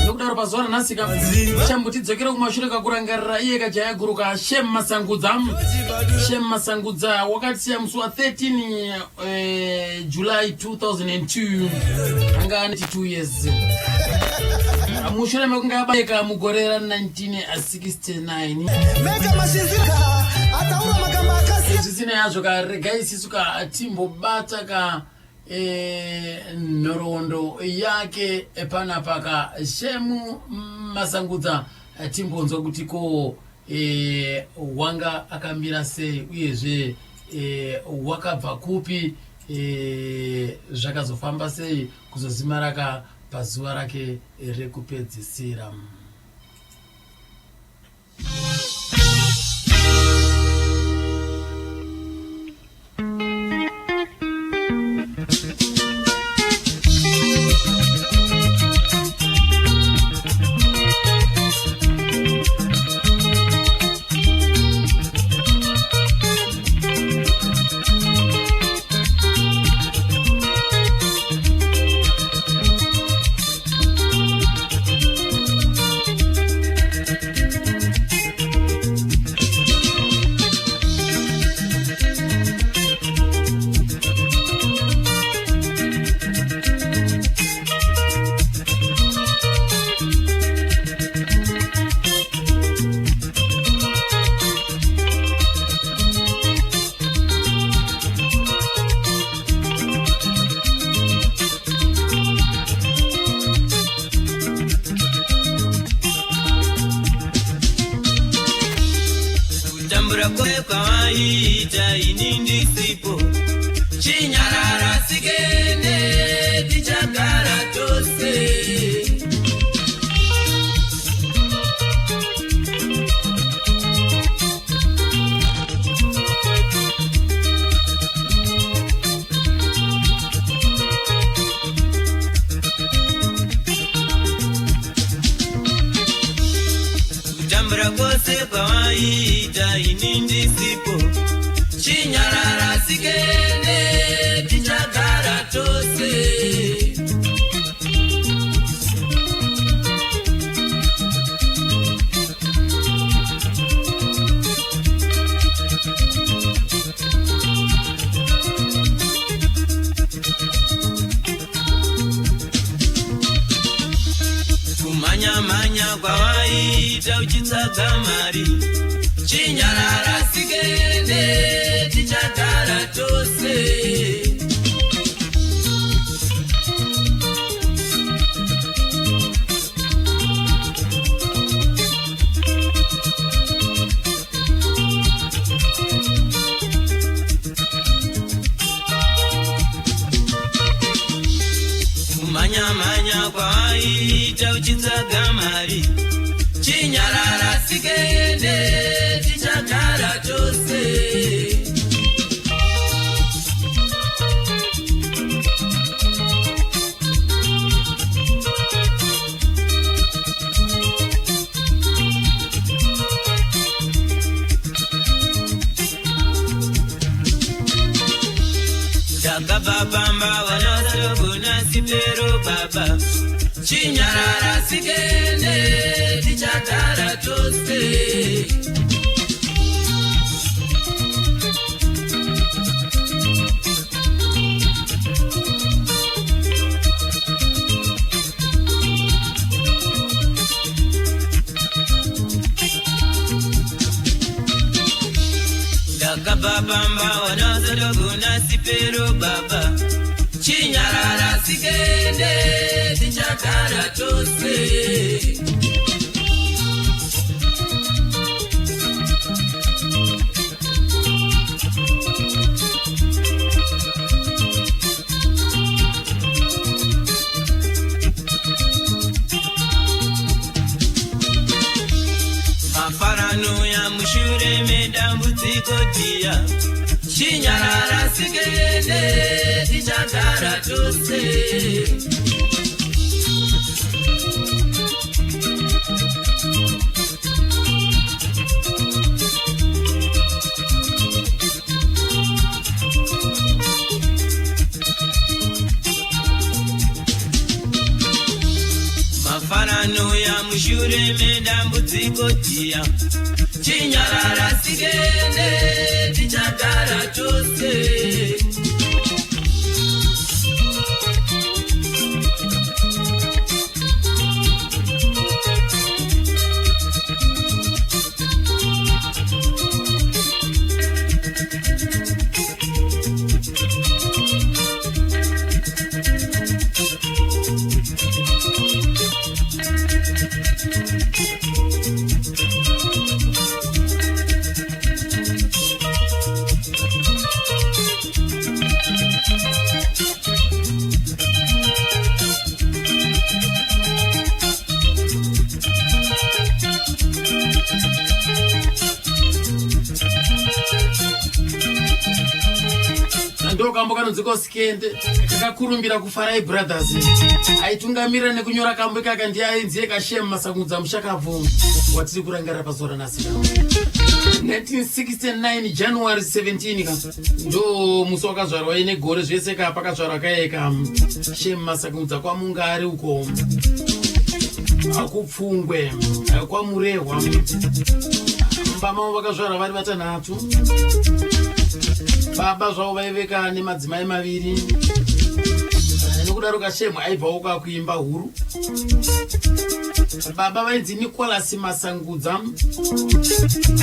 Nokudaro pazuva ranhasi ka chambotidzokera kumashure kakurangarira iye kajaya guru ka Shem Masangudza. Shem Masangudza wakatisiya musi wa 13 July 2002, anga ane 2 years, mushure mekunge abayika mugore ra 1969. Meka mashinzika ataura magamba akasiya. Zvisina yazvo ka, regai isisu ka timbobata ka nhoroondo yake panapa ka Shemu Masangudza, timbonzwa kuti ko wanga akamira sei, uyezve wakabva kupi, zvakazofamba sei kuzozima raka pazuva rake rekupedzisira. Kutambura kwawaiita ini ndisipo, chinyarara sigende, tichagara tose. Kutambura kwose kwawaiita ini ndisipo, chinyarara sigende, tichagara tose. Kumhanya-mhanya kwawaiita uchitsvaga mari, chinyarara sigende, tichagara tose. Kumhanya-mhanya kwawaiita uchitsvaga mari, chinyarara sigende, tichagara tose. Ndakabva pamba wanasogona sipero baba, chinyarara sigende, tichagara tose. Ndakabva pamba wanasogona sipero baba, chinyarara sigende, tichagara tose. Mafaranoya mushure medambudziko dhiya, chinyarara sigende, tichagara tose. Mafarano ya mushure medambudziko tiya. Chinyarara sigende, tichagara tose. Ndo kambo kanonzi Sikende, kakakurumbira kuFarai Brothers. Aitungamirira nekunyora kambo ikaka ndiye ainzi Ekashem Masangudza, mushakabvu watiri kurangarira pazuva ranhasi. 1969 January 17 ka ndo musi wakazvarwa ine gore zvese ka pakazvarwa kaeka Shem Masangudza, kwaMungari uko kuPfungwe, kwaMurehwa. Mumba mavo vakazvarwa vari vatanhatu. Baba zvavo vaiveka nemadzimai maviri. Nokudaro kaShemu aibvawo kakuimba huru. Baba vainzi Nicolas Masangudza,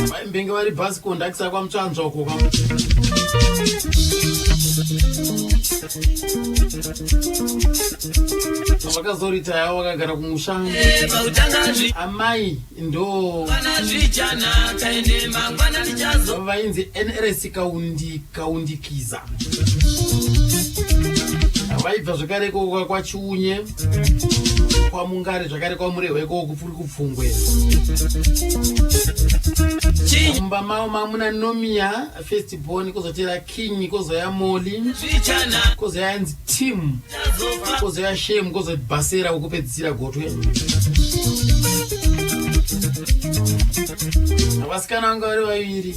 vaimbenge vari bus conductor kwaMutsvanzva uko ka. Vakazoritaya, vakagara kumusha. Pautanga Amai ndo zvana zvichanaka, ende mangwana tichazo. Vainzi NRS Kaundi Kaundikiza, vaibva zvekare ikoko kwaChiunye, kwaMungari, zvakare kwaMurehwa ikoko kupfuri kuPfungwe. Mumba mavo mamuna Nomia first born, kozotera King, kozoya Moli, Zvichanaka kozoya inzi Tim, chazofa. Kozoya Shem, kozobhasera wekupedzisira gotwe. Vasikana vanga vari vaviri,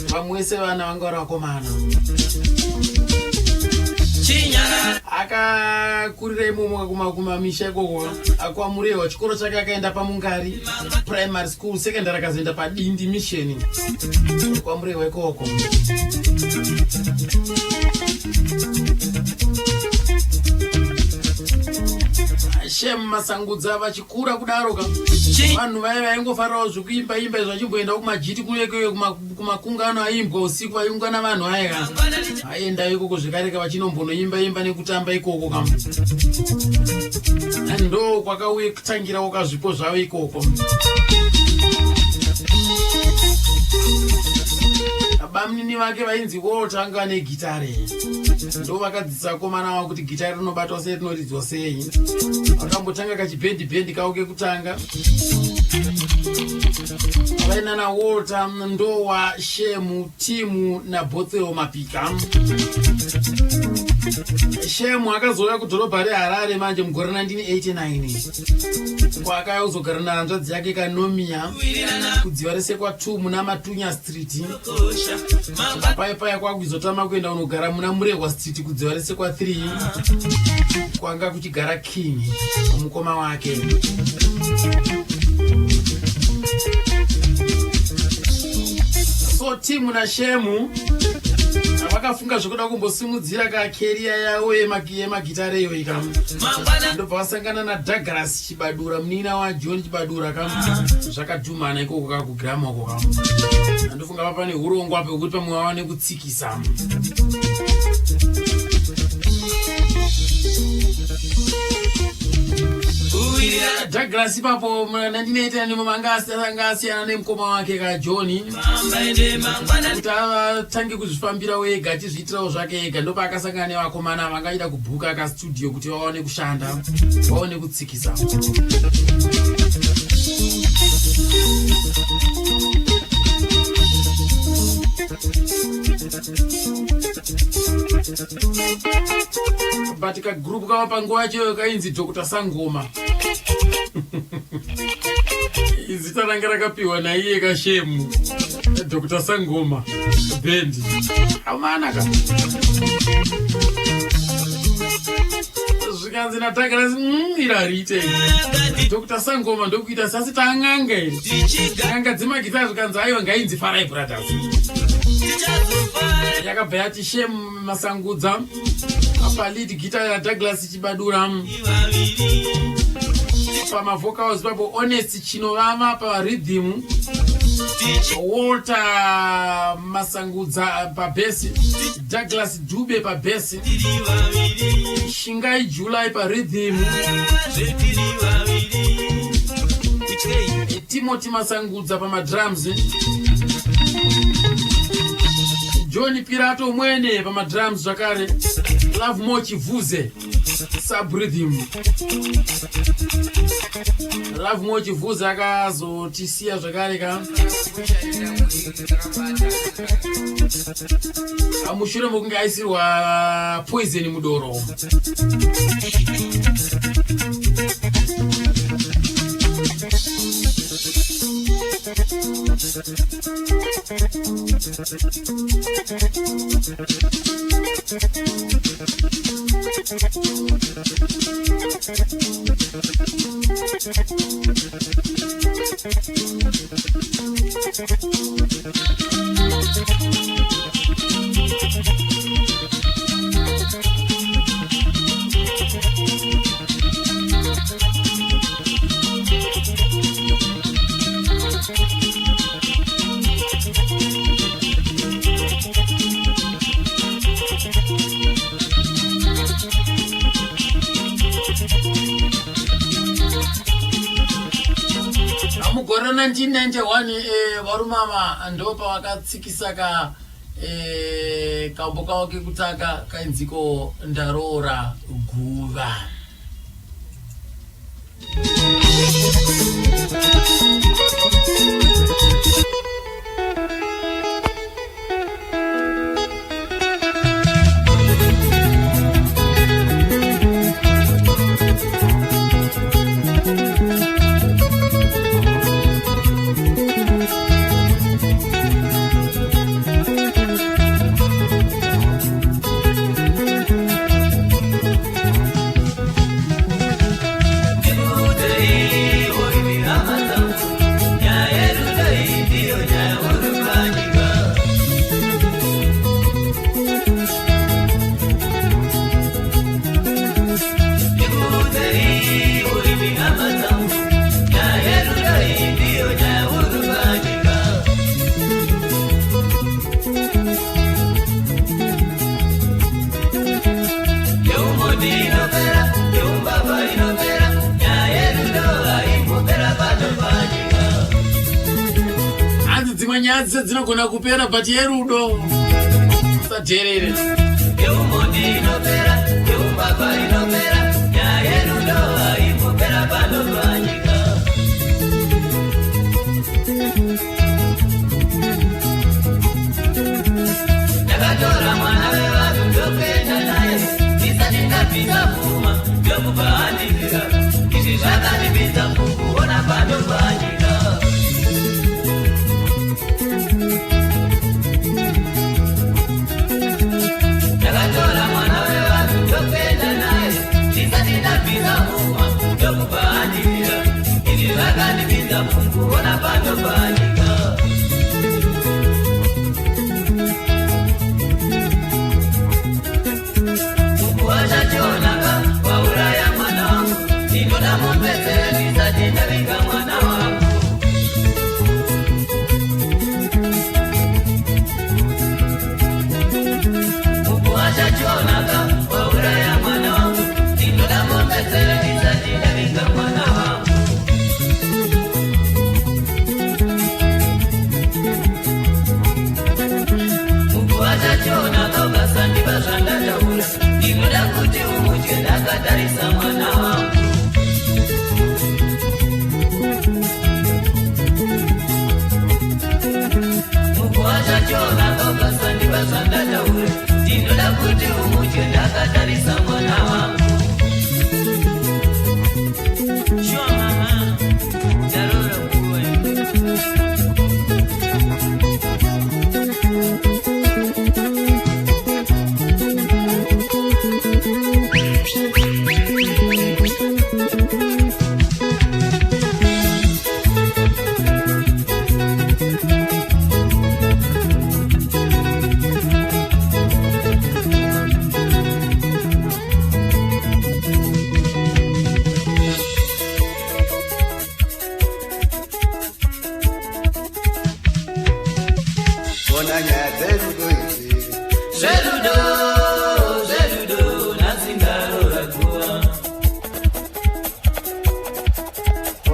vamwe vese vana vanga vari vakomana. Chinyarara. Akakurira imomo kumamisha ikoko akwaMurehwa. Chikoro chake akaenda paMungari Primary School, secondary akazoenda paDindi Mission kwaMurehwa ikoko. Shem Masangudza vachikura kudaro ka, vanhu vaya vaingofarirawo zvekuimba imba izvo, vachimboenda kumajiti kuyekeyo, kumakungano aimbwa usiku, vaiungana vanhu aya ka, aenda ikoko zvekare ka, vachinombonoimba imba nekutamba ikoko ka. Ndo kwakauye kutangirawo kazvipo zvavo ikoko. Bamunini vake vainzi Walter anga negitare, ndo vakadzidzisa vakomana vavo kuti gitare rinobatwa sei, rinoridzwa sei. Vakambotanga kachibhendi bhendi kavo kekutanga vainana Walter, Ndowa, Shemu, Timu naBotseo Mapika. Shemu akazouya kudhorobha reHarare manje mugore 1989, kwaakauya kuzogara nahanzvadzi yake Kanomia kudziva resekwa 2 muna Matunya Street. Kosha mangwana. Paya paya kwakuzotama kuenda kunogara muna Murehwa Street kudziva resekwa 3, kwanga kuchigara King, mukoma wake. So Timu naShemu vakafunga zvekuda kumbosimudzira kacareer yavo yemagitare iyo ika. Mangwana. Ndobva vasangana naDouglas Chibadura, munina waJohn Chibadura ka. Zvakadhumana ikoko kakugirama uko ka. Andofunga pa pane urongwa pekuti pamwe vawane kutsikisa. Kuwirirana. Douglas ipapo 1989 manga anga asiyana nemukoma wake kaJohn Famba, ende mangwana. Kuti atange kuzvifambirawo ega, achizviitirawo zvake ega. Ndopaakasangana nevakomana vangaida kubhuka kastudio kuti vawane kushanda, vaone kutsikisa. But kagroup kava panguva yacho kainzi Dr Sangoma, zita ranga rakapiwa naiye kaShemu, Dr Sangoma Band. Amanaka. Zvikanzi naDouglas, iri hariite." Dr Sangoma ndokuita sasi taang'anga iri, n'anga dzemagitare. Zvikanzi, "Aiwa, ngainzi Farai Brothers." Yakabva yati Shem Masangudza palead guitar yaDouglas Chibadura, pamavocals papo Honest Chinovama, parhythm Walter Masangudza, pabass Douglas Dube, pabass Shingai July, parhythm Timothy Masangudza, pamadrums John Pirato Mwene, pamadrums zvakare Love Mo Chivhuze, subrhythm. Love Mo Chivhuze akazotisiya zvakare ka mushure mokunge aisirwa poison mudoro. Mugore ra1991, varumama ndo pavakatsikisa ka kambo kavo kekutanga kainziko "Ndaroora Guva". Ndikuudzeiwo hama dzangu, nyaya yerudo iyi ndiyo nyaya huru panyika. Ndikuudzeiwo imi hama dzangu, nyaya yerudo iyi ndiyo nyaya huru panyika. Yeumhondi inopera, yeumbavha inopera, nyaya yerudo haimbopera pano panyika. Hanzi dzimwe nyaya dzese dzinogona kupera, but yerudo usadherere. Yeumhondi inopera, yeumbavha inopera, nyaya yerudo haimbopera pano panyika. Ndakatora mwana wevanhu ndokuenda naye, ndisati ndabvisa pfuma ndokubva andibira. Izvi zvakandipinza mukuona pano panyika. Ndakatora mwana wevanhu ndokuenda naye, ndisati ndabvisa pfuma ndokubva andibira. Izvi zvakandipinza mukuona pano panyika. Mukuwachachionaka wauraya mwana wangu, ndinoda mupedzere ndisati ndavinga mwana wangu. Mukuwachachionaka wauraya mwana wangu, ndinoda mupedzere ndisati ndavinga mwana wangu.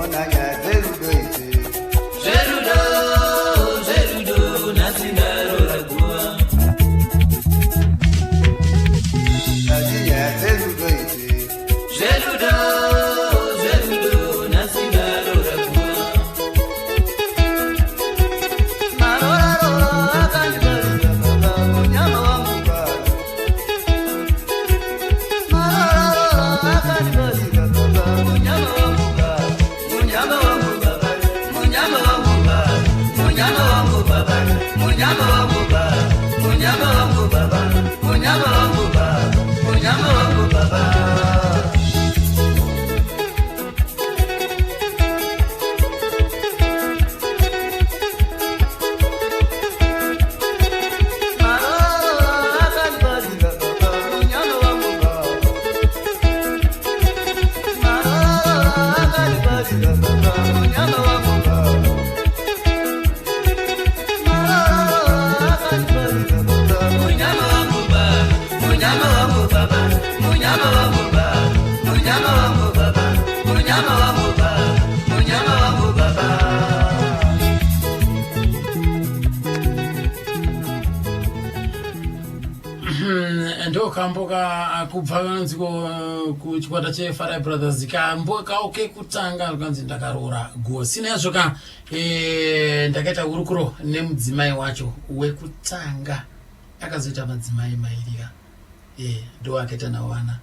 Ona nyaya dzerudo idzi. Zverudo, zverudo, nhasi ndarora guva. Ndati nyaya dzerudo idzi. Zverudo, zverudo, nhasi ndarora guva. Marorarora akandidarira baba, munyama wangu baba. Marorarora akandidarira baba, munyama wangu baba. Munyama wangu baba, munyama wangu baba, munyama wangu baba, munyama wangu baba, munyama wangu baba, munyama wangu baba, munyama wangu baba. Marorarora akandidarira baba, munyama wangu baba. Marorarora akandidarira baba, munyama wangu baba. Marorarora akandidarira baba, Munyama wangu baba, munyama wangu baba, munyama wangu baba, munyama wangu baba, munyama wangu baba, munyama wangu baba. Ndokambo ka kubva kanonziko kuchikwata cheFarai Brothers, kambo kawo kekutanga kanzi "Ndakaroora Guo". Sina yazvo ka, ndakaita hurukuro nemudzimai wacho wekutanga. Akazoita madzimai mairi ka, ndo akaita navo vana.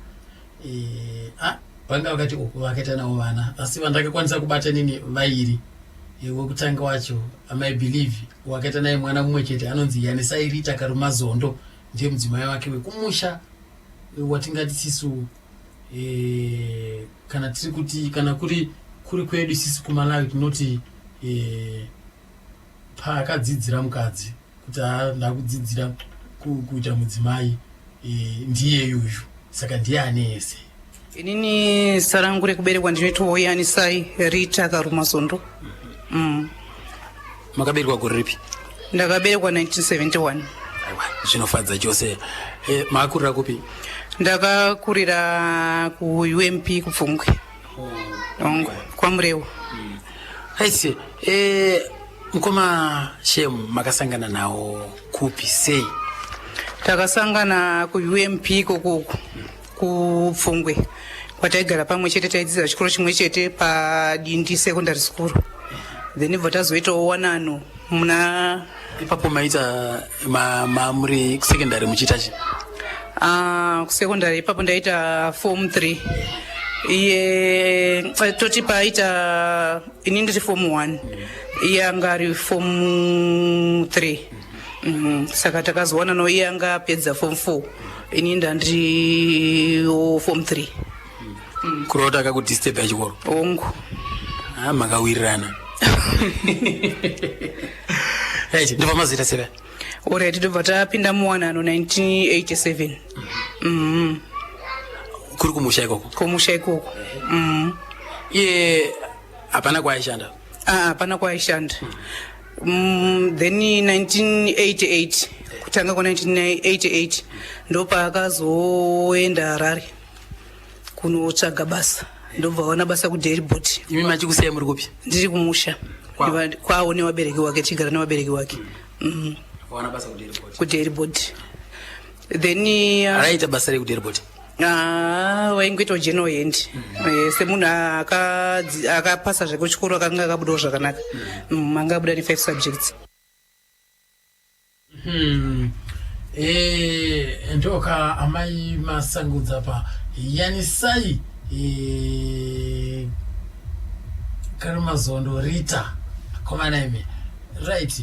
Vanga vakati uku vakaita navo vana, asi vandakakwanisa kubata nini vairi. Wekutanga wacho, I believe wakaita naye mwana mumwe chete, anonzi Yanisairita Karumazondo, ndiye mudzimai wake wekumusha, watingati sisu, kana tiri kuti, kana kuri kwedu isisu kuMalawi, tinoti paakadzidzira mukadzi kuti, "Ah, ndakudzidzira kuita mudzimai," ndiye yuyu, saka ndiye ane ese. Inini zita rangu rekuberekwa ndinoitwawo Yanisai Rita Karumazondo. Makaberekwa gore ripi? Ndakaberekwa 1971. Aiwa, zvinofadza chose. Makakurira kupi? Ndakakurira kuUMP kuPfungwe, ongo kwaMurewa. Aisi, mukoma Shem makasangana nawo kupi, sei? Takasangana kuUMP ikokuku kuPfungwe kwataigara pamwe chete. Taidzidza chikoro chimwe chete paDindi Secondary School, then ibva tazoitawo wanano muna Ipapo maita muri secondary muchiita chi? Ah, kusecondary ipapo ndaita form 3, iye toti paita ini ndiri form 1, iye anga ari form 3. Saka takazowanano iye anga apedza form 4, ini ndandiriwo form 3. Kurota akakudisturb chikoro? Ongu. Ah, makawirirana. Right, ndobva mazoita seva? Alright, tobva tapinda muwanano 1987. Kuri kumusha ikoko? Kumusha ikoko. Iye hapana kwaaishanda? Ah, hapana kwaaishanda. Then 1988, kutanga kwa1988 ndopaakazoenda Harare kunotsvaga basa, ndobva waona basa kuDairibord. Imi machikusiyai muri kupi? Ndiri kumusha. Kwavo? Kwavo nevabereki wake, tichigara nevabereki wake. Waona basa kuDairibord? KuDairibord, then Araita basa rekuDairibord? Ah, waingoitawo general hand. Semunhu akapasa zvekuchikoro, akanga akabudawo zvakanaka. Anga abuda ne5 subjects. Ndoka amai Masangudza pa Yanisai Karumazondo Rita, akomana imi. Right,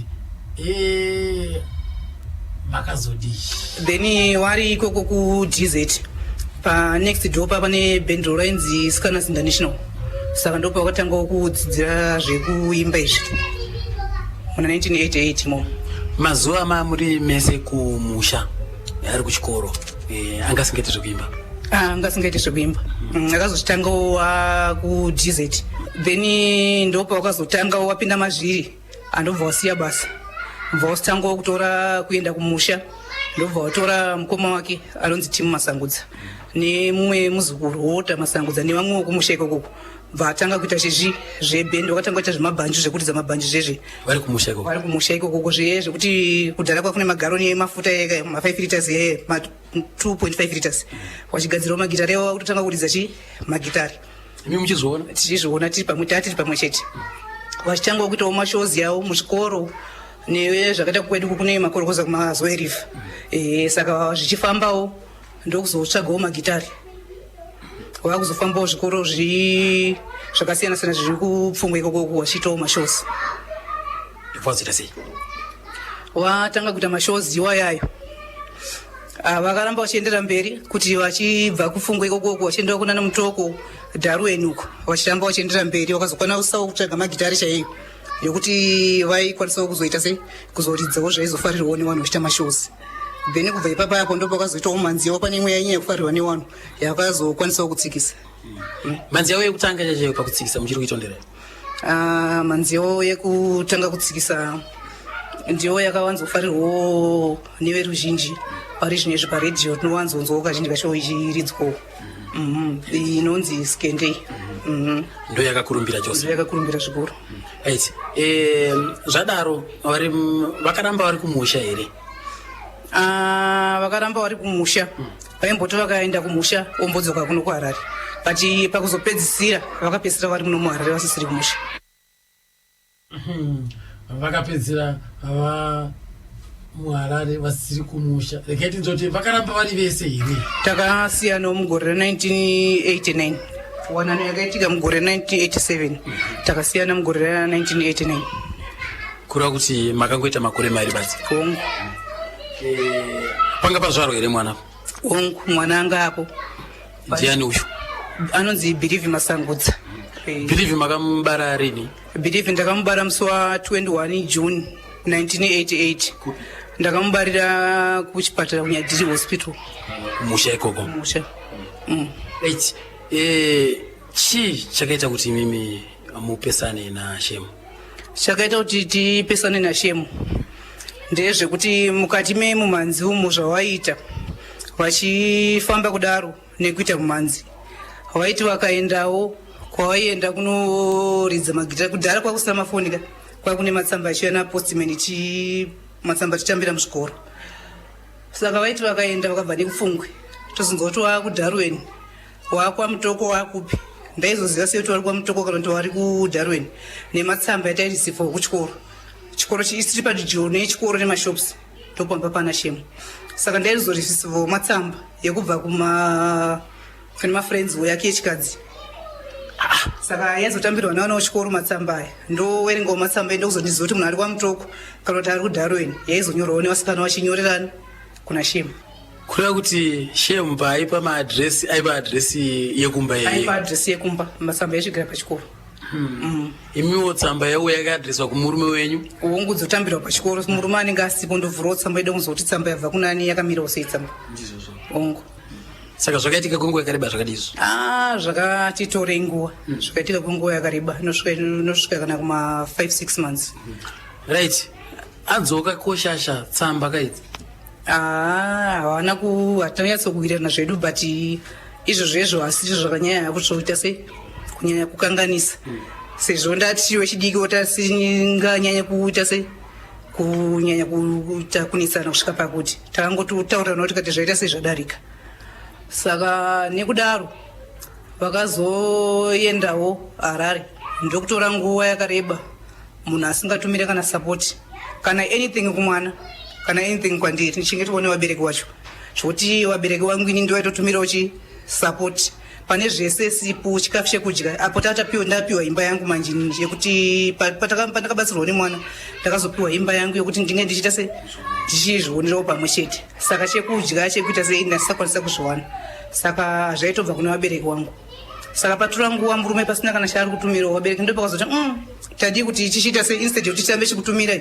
makazodii? Then wari ikoko kuDZ, panext door pa pane bhendro rainzi Scanas International, saka ndo pawakatangawo kudzidzira zvekuimba izvi muna 1988 mo. Mazuva mamuri mese kumusha ari kuchikoro, anga asingaiti zvekuimba? Ah, anga asingaiti zvekuimba. Akazochitangawo kuDZ, then ndo pawakazotangawo wapinda mazviri, andobva wasiya basa, bva wasitangawo kutora kuenda kumusha, ndobva watora mukoma wake anonzi Timu Masangudza nemumwe muzukuru Wota Masangudza nevamwewo kumusha ikokoko. Bva atanga kuita zvezvi zvebhendi, wakatanga kuita zvemabhanju, zvekuridza mabhanju zvezve. Vari kumusha ikoko? Vari kumusha ikokoko, zviye zvekuti kudhara kwakune magaroni emafuta eka ma5 liters eye, ma 2.5 liters, wachigadzirawo magitari ewa, kutotanga kuridza chi magitari. Imi muchizviona? Tichizviona, tiri pamwe, tiri pamwe chete, vachitanga kuitawo mashows yawo muzvikoro nezvakaita kwedu kune makorokoza kumazuva erifa. Saka zvichifambawo, ndokuzotsvagawo magitari, vakuzofambawo zvikoro zviri zvakasiyana siyana zviri kupfungwa ikoko, vachiitawo mashows. Vazoita sei? Watanga kuita mashows iwayayo. Ah, vakaramba vachiendera mberi kuti vachibva kupfungwa ikokoko vachiendawo kunana Mutoko, Darwen uko, vachiramba vachiendera mberi. Vakazokwanisawo kutsvaga magitari chaiyo yokuti vaikwanisawo kuzoita sei, kuzoridzawo zvaizofarirwawo nevanhu vachiita mashows. Then kubva ipapa apo ndo pakazoitawo mhanzi yavo, pane imwe yainyanya kufarirwa nevanhu yakazokwanisawo kutsikisa. Mhanzi yavo yekutanga chaiyo pakutsikisa muchiri kuitondera? Ah, mhanzi yavo yekutanga kutsikisa ndiyo yakawanzofarirwawo neveruzhinji. Pari zvino izvi paredhiyo tinowanzonzwawo kazhinji kacho ichiridzwawo. Inonzi Skendei. Ndo yakakurumbira chose? Ndiyo yakakurumbira zvikuru. Right. Zvadaro vari vakaramba vari kumusha here? Ah, vakaramba vari kumusha. Vaimboti vakaenda kumusha, ombodzoka kuno kuHarare, but pakuzopedzisira vakapedzisira vari muno muHarare, vasisiri kumusha. Vakapedzisira va muHarare, vasiri kumusha. Regai tinzoti vakaramba vari vese here? Takasiyanawo mugore ra1989. Wanano yakaitika mugore ra1987, takasiyana mugore ra1989. Kureva kuti makangoita makore mairi basi? Hongu. Panga pazvarwa here mwana? Hongu, mwana anga apo. Ndiani uyu? Anonzi Believe Masangudza. Believe makamubara rini? Believe ndakamubara musi wa21 June 1988. Ndakamubarira kuchipatara kuNyadiri Hospital. Kumusha ikoko? Musha. Right. Chii chakaita kuti mimi mupesane naShemu? Chakaita kuti tipesane naShemu ndezvekuti mukati memumhanzi umu, zvavaita vachifamba kudaro nekuita mumhanzi, vaiti vakaendawo kwavaienda kunoridza magitari, kudhara kwakusina mafoni ka, kwakune matsamba achiuya napostman, ichi matsamba tichitambira muzvikoro. Saka vaiti vakaenda, vakabva nekupfungwe, tozonzwa kuti waakuDarwen, waakwaMutoko, waakupi. Ndaizoziva sei kuti vari kwaMutoko kana kuti vari kuDarwen? Nematsamba yatairisivhawo kuchikoro. Chikoro tiri padyo nechikoro nemashops, ndopamba pana Shemu. Saka ndaizorisivhawo matsamba yekubva kuma kune mafriends yake yechikadzi. Saka yaizotambirwa nevana vechikoro matsamba aya, ndowerengawo matsamba ndokuzondiziva kuti munhu ari kwaMutoko kana kuti ari kuDarwen. Yaizonyorwawo nevasikana vachinyorerana kuna Shemu. Kureva kuti Shemu paaipa maadhiresi, aipa adhiresi yekumba? Aipa adhiresi yekumba, matsamba yaisvikira pachikoro. Imiwo tsamba yauya yakaadhireswa kumurume wenyu? Hongu, dzotambirwa pachikoro. Murume anenge asipo, ndovhurawo tsamba ida kunzwa kuti tsamba yabva kunani, yakamirawo sei tsamba. Hongu. Saka zvakaitika kwenguva yakareba zvakadizvo? Ah, zvakatitorei nguva. Zvakaitika kwenguva yakareba, inosvika kana kuma 5 6 months. Right, adzoka koshasha tsamba kaidzi? Ah, havana ku hatinonyatsokuwirirana zvedu, but izvozvo izvo hasizvo zvakanyanya kuzoita sei, kunyanya kukanganisa, sezvo ndati wechidiki wotasinganyanya kuita sei, kunyanya kuita kunetsana kusvika pakuti takangotaurirana kuti kati zvaita sei, zvadarika. Saka nekudaro vakazoendawo Harare, ndokutora nguva yakareba munhu asingatumire kana support kana anything kumwana kana anything kwandiri. Ndichinge tione vabereki wacho, zvokuti vabereki vangu ini ndivaitotumirawo chi support pane zvese, sipu, chikafu chekudya. Apo tatapiwa, ndapiwa imba yangu manje yekuti pandakabatsirwawo nemwana, ndakazopiwa imba yangu yekuti ndinge ndichiita se ndichizvionerawo pamwe chete. Saka chekudya, chekuita sei, ndasisakwanisa kuzviwana. Saka zvaitobva kune vabereki vangu. Saka patora nguva murume pasina kana chaari kutumirawo vabereki, ndo pakazoti tadii kuti tichiita sei, instead yekuti tirambe chikutumira,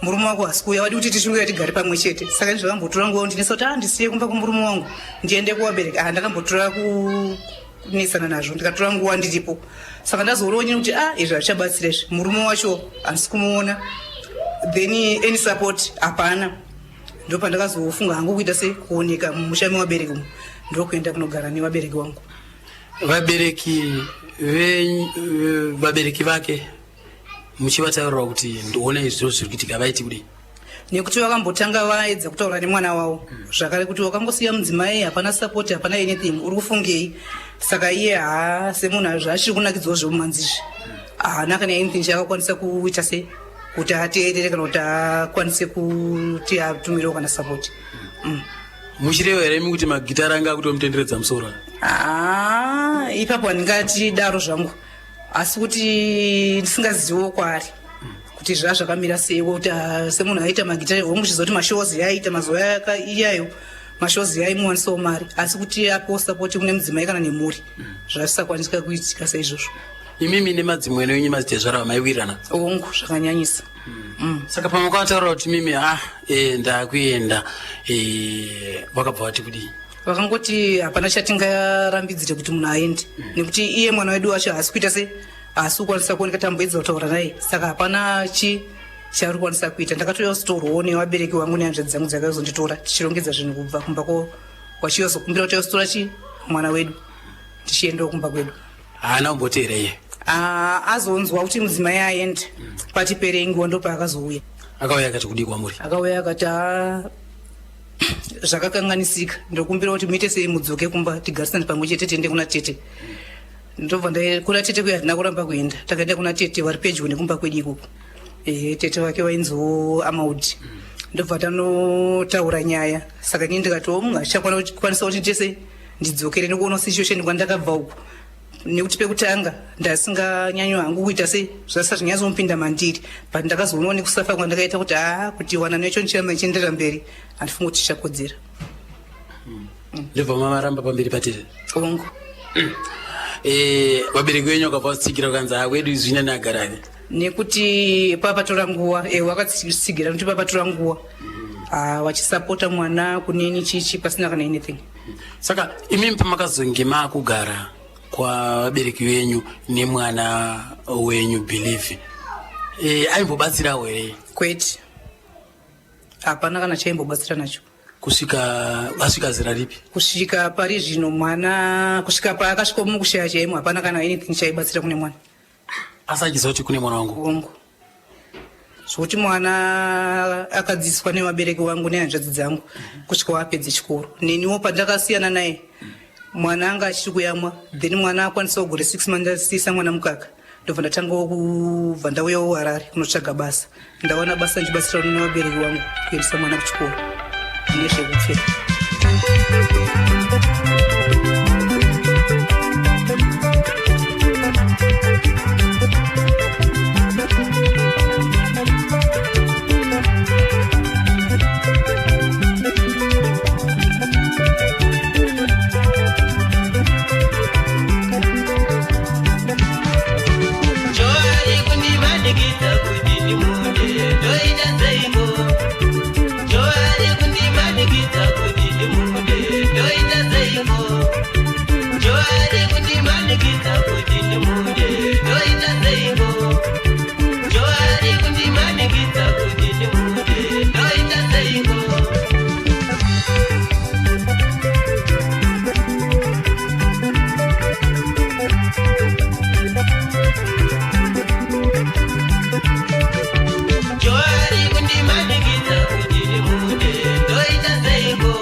murume wako hasi kuuya, wadi kuti tichinguya tigare pamwe chete. Saka izvo zvambotora nguva ndinesa kuti, ah, ndisiye kumba kumurume wangu ndiende kuvabereki. Ah, ndakambotora kunetsana nazvo, ndikatora nguva ndiripo. Saka ndazoonawo nyini kuti, ah, izvi hazvichabatsira izvi, murume wacho handisi kumuona, then any support hapana. Ndo pandakazofunga hangu kuita sei, kuoneka mumusha mevabereki umu, ndokuenda kunogara nevabereki vangu. Vabereki vabereki vake muchivataurira kuti ndionei zviro zviri kuitika, vaiti kudii? Nekuti vakambotanga vaedza kutaura nemwana wavo zvakare kuti wakangosiya mudzimai, hapana support, hapana anything, uri kufungei? Saka iye haa, semunhu zvaachiri kunakidzwawo zvemumanzi izvi, haana kana anything chaakakwanisa kuita sei kuti ateerere kana kuti akwanise kuti atumirewo kana support. Muchireva here imi kuti magitara anga akutomutenderedza musoro? Haa, ipapo handingati daro zvangu, asi kuti ndisingaziviwo kwaari kuti zvaa zvakamira sei, kuti semunhu aita magitare, hongu, chizoti mashows yaaita mazuva iyayo, mashows yaimuwanisawo mari, asi kuti apiwo support kune mudzimai kana nemhuri zvazvisakwanisika kuitika saizvozvo. Imimi nemadzimwene wenyu madzitezvara maiwirirana? Hongu, zvakanyanyisa. Saka pamakataura kuti mimi ndakuenda, vakabva vati kudii? Vakangoti hapana chatingarambidzire kuti munhu aende, nekuti iye mwana wedu wacho haasi kuita se haasi kukwanisa kuoneka, tamboedza kutaura naye, saka hapana chi chaari kukwanisa kuita. Ndakatoyozotorwawo nevabereki vangu nehanzvadzi dzangu dzakazonditora tichirongedza zvinhu kubva kumba kwachiyozokumbira kuti azotora chi mwana wedu tichiendawo kumba kwedu. Haana kumboti here iye? Ah, azonzwa kuti mudzimai aenda patiperei nguva, ndopaakazouya. Akauya akati kudii kwamuri? Akauya akati, "Ah, zvakakanganisika, ndokumbira kuti muite sei, mudzoke kumba tigarisane pamwe chete, tiende kuna tete." Ndobva kuna tete kuya hatina kuramba kuenda, takaenda kuna tete vari pedyo nekumba kwedu ikoko. Ehe, tete vake vainziwo Amaudi. Ndobva tanotaura nyaya. Saka inini ndikati, o munhu achichakwanisa kuti nditese ndidzokere nekuona situation kwandakabva uku, nekuti pekutanga ndasinganyanyo hangu kuita sei, zvasati zvinyatsomupinda mandiri, but ndakazoonawo nekusafa kwandakaita kuti haa, kuti wanano yacho ndichiramba ndichienderera mberi, handifungi kuti chichakodzera. Ndobva mavaramba pamberi patete? Hongu. Vabereki venyu vakabva vatsigira, vakanzi ha, kwedu zvina neagarake? Nekuti papatora nguva, vakatsigira, nekuti papatora nguva, ah, vachisapota mwana kunini chichi pasina kana anything. Saka imimi pamakazonge maakugara kwavabereki venyu nemwana wenyu Believe, aimbobatsirawo here? Kwete, hapana kana chaimbobatsira nacho. Kusvika asvika zera ripi? Kusvika pari zvino mwana, kusvika paakasvika mukushaya chaimo, hapana kana anything chaibatsira kune mwana. Asi achiziva kuti kune mwana wangu? Hongu, zvokuti mwana akadzidziswa nevabereki vangu nehanzvadzi dzangu kusvika wapedze chikoro. Neniwo pandakasiyana naye mwana anga achiri kuyamwa, then mwana akwanisawo gore 6 months, ndasiyisa mwana mukaka, ndobva ndatangawo kubva ndauyawo Harare kunotsvaga basa. Ndawana basa ndichibatsirana nevabereki vangu kuendesa mwana kuchikoro nezvekupfeka. Joari kundimanikidza kuti ndimude, ndoita seiko? Joari kundimanikidza kuti ndimude, ndoita seiko? Joari kundimanikidza kuti ndimude, ndoita seiko? Joari kundimanikidza kuti ndimude, ndoita seiko? Joari kundimanikidza kuti ndimude, ndoita seiko?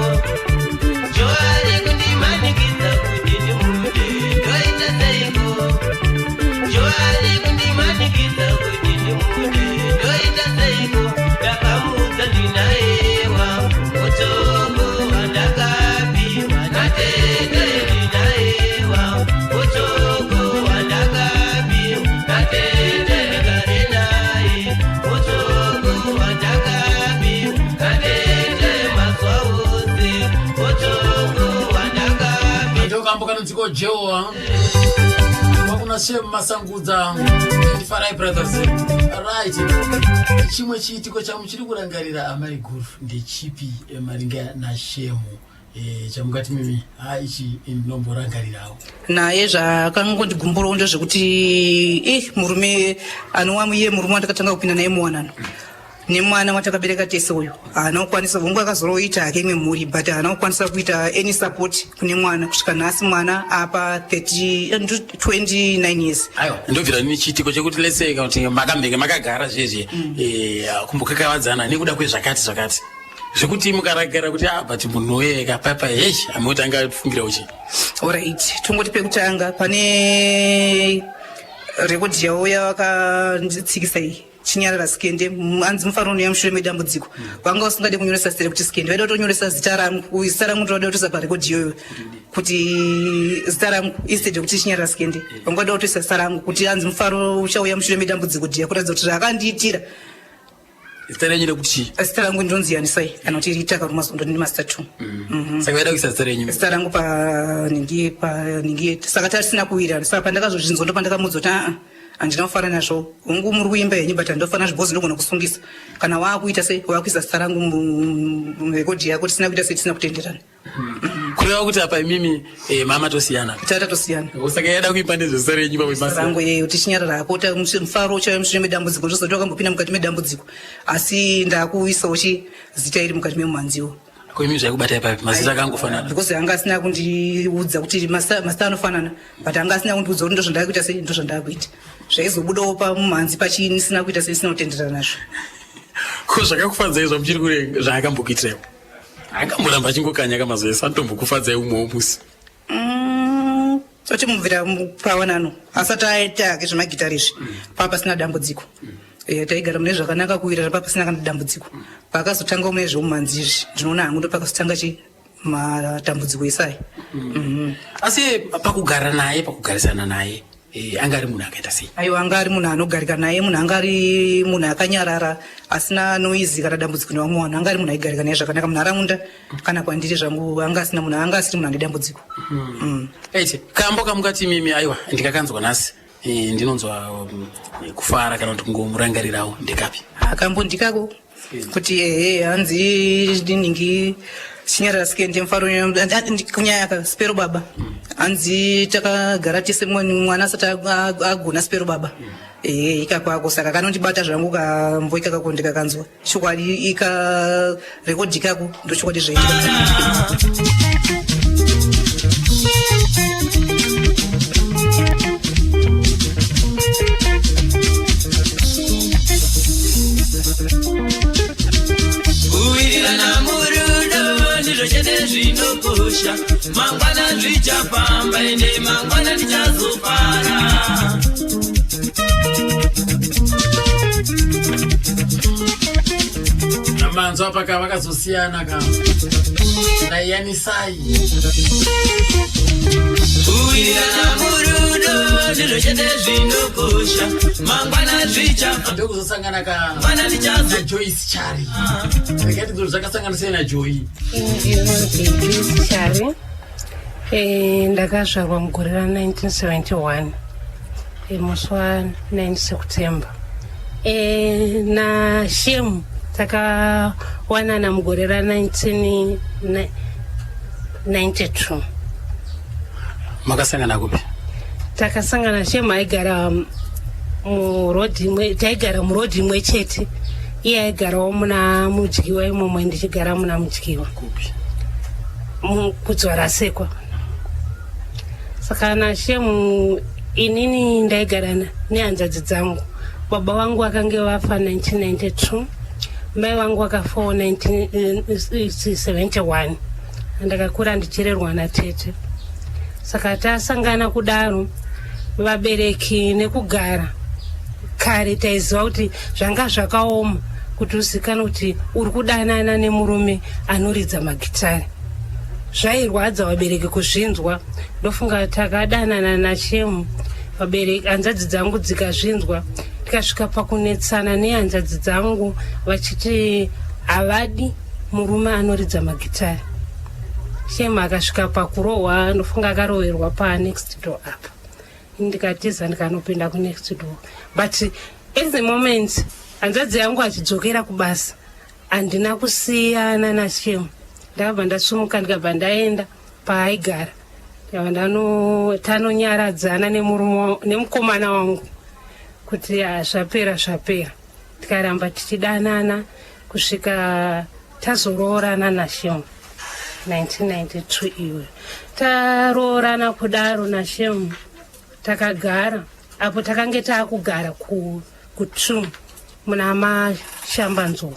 Joari kundimanikidza kuti ndimude, ndoita seiko? Joari kundimanikidza kuti ndimude, ndoita seiko? Ndakamuudza ndinayewa mutsongo wandakapiwa natete, ndinayewa mutsongo wandakapiwa natete, ndigare naye, mutsongo wandakapiwa natete mazuva ose, mutsongo wandakapiwa. Ndokambo kanonziko Jewa wakuna Shem Masangudza Farai Brothers. Right, chimwe chiitiko chamuchiri kurangarira, amai guru, ndechipi maringe naShemu, chamungati mimi ha, ichi ndinomborangarirawo? Naye Nemwana watakabereka tese uyu haana kukwanisa, hongu akazoroita hake imwe mhuri, but haana kukwanisa kuita any support kune mwana kusvika nhasi. Mwana apa 30, 29 years. Aiwa, ndobvira nini chiitiko chekuti lese kuti makambenge makagara zvezve kumbokakavadzana nekuda kwezvakati zvakati, zvekuti mukaragara kuti ah, but munhu weka papa hesh amoti angafungira uchi? Alright, tongoti pekutanga pane rekodhi yavo yavakanditsikisa iyi, Chinyarara Sikende, anzi mufaro unouya mushure medambudziko. Vanga usingade kunyoresa zita rekuti Sikende, vaida kutonyoresa zita rangu. Uyu zita rangu ndoda kutoisa parekodhi iyoyo kuti zita rangu instead yekuti Chinyarara Sikende. Vanga vada kutoisa zita rangu kuti anzi mufaro uchauya mushure medambudziko dhiya, kuratidza kuti zvaakandiitira. Zita renyu rekuti chii? Zita rangu ndinonzi Yanisai kana kuti Rita Karumazondo, ndine mazita two. Saka vaida kuisa zita renyu? Zita rangu paningi paningi. Saka tasina kuwirirana. Saka pandakazozvinzwa ndo pandakamuudza kuti aa, handina kufara nazvo. Hongu muri kuimba henyu, but handofana nazvo because ndogona kusungisa kana waakuita sei, waakuisa zita rangu murekodhi yako tisina kuita sei, tisina kutenderana. Kureva kuti apa imimi mama tosiyana? Tata tosiyana. Saka yaida kuimba nezvezita renyu pamwe? Zita rangu ye kuti Chinyarara hako mufaro uchauya mushure medambudziko. Zvozoti wakambopinda mukati medambudziko, asi ndakuisawo chi zita iri mukati memumhanziwo. Ko imi zvaikubata ipapi, mazita akangofanana? Because anga asina kundiudza kuti mazita anofanana, but anga asina kundiudza kuti ndozvandakuita sei, ndozvandakuita, zvaizobudawo pamumhanzi pachinisina kuita sei, sina kutenderana nazvo. Ko zvakakufadzai zvamuchiri kure zvaakambokuitiraiwo, akamboramba achingokanya kamazuva ese, anotombokufadzai umwewo musi? Tochimubvira pawanano asati aita hake zvemagitari izvi, paa pasina dambudziko. Taigara mune zvakanaka, kuwirirana, paa pasina kana dambudziko. Paakazotanga mune zveumhanzi izvi, ndinoona hangu ndopakazotanga chi matambudziko esai. Asi pakugara naye, pakugarisana naye, anga ari munhu akaita sei? Aiwa, anga ari munhu anogarika naye, munhu anga ari munhu akanyarara, asina noizi kana dambudziko nevamwe vanhu. Anga ari munhu aigarika naye zvakanaka munharaunda kana kwandiri zvangu. Anga asina munhu, anga asiri munhu ane dambudziko. Aiti kambo kamukati imimi, aiwa, ndikakanzwa nhasi ndinonzwa kufara kana kuti kungomurangarirawo, ndekapi? Akambo ndikako kuti ehe, hanzi ningi Chinyarara Sikende mufaro kunyaya ka sipero baba. Hanzi takagara tese, mwana asati agona sipero baba. Ehe, ikakwako. Saka kanondibata zvangu kambo ikakako, ndikakanzwa chokwadi ika rekodhi kako ndochokwadi zvaitika. Kuwirirana murudo ndizvo chete zvinokosha. Mangwana zvichafamba, ende mangwana ndichazofara. Manzwa paka vakazosiyana ka naiyanisai. Kuwirirana murudo ndizvo chete zvinokosha. Mangwana zvichafamba, Ndokuzosangana ka mangwana ndichazo naJoyce Chari. Rekati dzoro zvakasangana sei naJoy? Ndinonzi Joyce Chari. Ndakazvarwa mugore ra1971, musi wa9 September. NaShem takawanana mugore ra1992. Makasangana kupi? Takasangana, Shem aigara murodhi imwe, taigara murodhi imwe chete. Iye aigarawo muna Mudyiwa imomo, ndichigara muna Mudyiwa. Kupi? Kudzwarasekwa. Saka naShemu, inini ndaigara nehanzvadzi dzangu. Baba vangu vakange vafa 1992, mai vangu vakafawo 1971. Ndakakura ndichirerwa natete. Saka tasangana kudaro, vabereki nekugara kare taiziva kuti zvanga zvakaoma kuti uzikanwe kuti uri kudanana nemurume anoridza magitari. Zvairwadza vabereki kuzvinzwa. Ndofunga takadanana naShemu, vabereki, hanzvadzi dzangu dzikazvinzwa, tikasvika pakunetsana nehanzvadzi dzangu vachiti havadi murume anoridza magitari. Shemu akasvika pakurohwa. Ndofunga akaroverwa panext door apa, ndikatiza ndikanopinda kunext door. But at the moment hanzvadzi yangu achidzokera kubasa, handina kusiyana naShemu. Ndakabva ndasumuka, ndikabva ndaenda paaigara, ndikabva tanonyaradzana nemurume nemukomana wangu kuti, "Ah, zvapera, zvapera." Tikaramba tichidanana kusvika tazoroorana naShemu 1992 iyoyo. Taroorana kudaro naShemu takagara apo takange taakugara kuTrum muna Mashambanzou.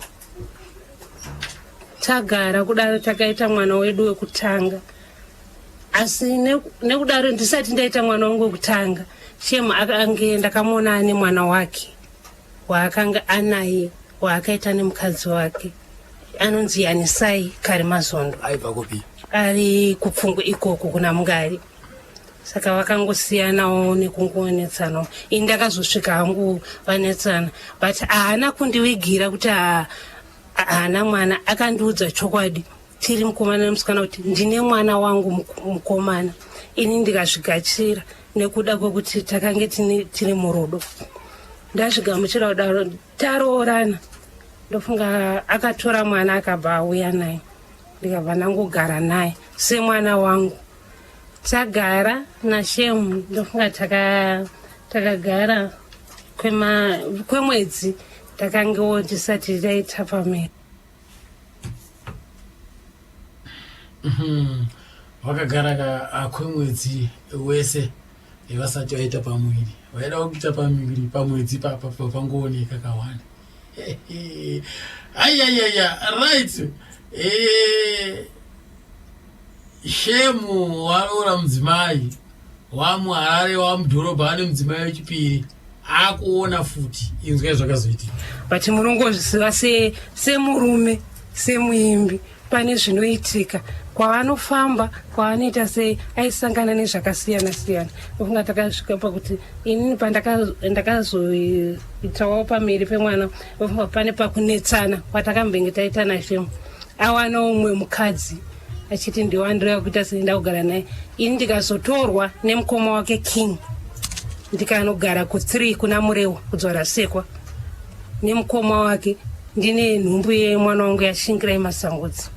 Tagara kudaro takaita mwana wedu wekutanga, asi nekudaro ndisati ndaita mwana wangu wekutanga, Shemu akange ndakamuona ane mwana wake waakanga anaye waakaita nemukadzi wake anonzi Yanisai Karimazondo. Aibva kupi? Ari kuPfungwe ikoko kuna Mungari. Saka vakangosiyanawo nekungonetsanawo. Ini ndakazosvika hangu vanetsana, but haana kundivigira kuti haana mwana. Akandiudza chokwadi tiri mukomana nemusikana kuti ndine mwana wangu mukomana. Ini ndikazvigachira nekuda kwekuti takange tiri murudo. Ndazvigamuchira kudaro, taroorana, ndofunga akatora mwana akabva auya naye, ndikabva ndangogara naye semwana wangu. Tagara naShemu, ndofunga takagara kwemwedzi takangewo tisati taita pamiri. Vakagara kwemwedzi wese vasati vaita pamuviri. Vaida kuita pamuviri pamwedzi pangooneka kawanda. Ayayaya, right. Shemu waroora mudzimai wamuHarare, wamudhorobha, ane mudzimai wechipiri akuona futi. Inzwai zvakazoitika. But munongozviziva semurume, semuimbi, pane zvinoitika kwavanofamba, kwavanoita sei, aisangana nezvakasiyana siyana. Ofunga takasvika pakuti inini pandakazoitawo pamiri pemwana, ofunga pane pakunetsana kwatakambenge taita naShemu, awana umwe mukadzi achiti ndiwandireva kuita sei, ndakugara naye. Ini ndikazotorwa nemukoma wake King, ndikanogara ku3 kuna Murewa kudzora sekwa nemukoma wake, ndine nhumbu yemwana wangu yaShingirai Masangudzi.